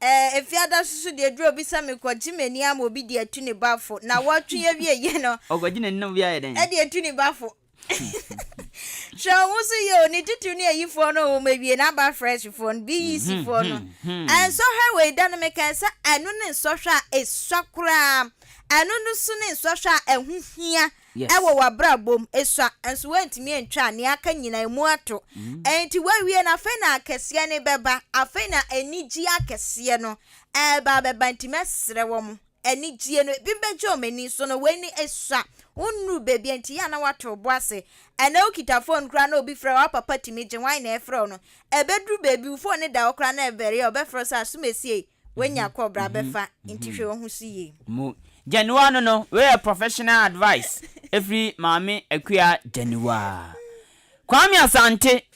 Ɛɛ efiada soso deɛ duro bi sɛ mekɔgye m'ani ama obi de atu ne bafo na wɔtwe awie yɛ no. Ɔkɔgye n'ani na obi ayɛ dɛn? Ɛde atu ne bafo. Hwɛ wo ho so yie o, ne titiriw ne ayifoɔ no wɔn awie na aba fresh foɔ no, BEC foɔ no. Nsɔhwɛ wei da no mekae sɛ ɛno ne nsɔhwɛ a esua koraa. Ɛno no so ne nsɔhwɛ a ɛho hia wɔ w'abrabɔ mu, esua, nso woantumi antwa a, nea aka nyinaa emu ato. Enti woawie no, afei na akɛseɛ no bɛba, afei na anigyeɛ akɛseɛ no ɛreba abɛba. Nti mɛsrɛ wɔn, anigyeɛ no, ebi bɛgye wɔn ani nso no, wei ne esua. Wonnuru baabi a, nti yɛ a na woato wo bo ase. Ɛnnɛ wokita phone koraa na obi frɛ wo, wo papa tumi gye, hwan na ɛrefrɛ wo no? Ɛbɛduru baabi, wo phone no da hɔ koraa na ɛbɛre a, ɔbɛfrɛ wo sɛ asomasie, Wanya kɔ bra bɛfa nti hwɛ wo ho so yie. Mo Gyaniwa no no wei yɛ professional advice ɛfiri maame Akua Gyaniwa. Kwame Asante.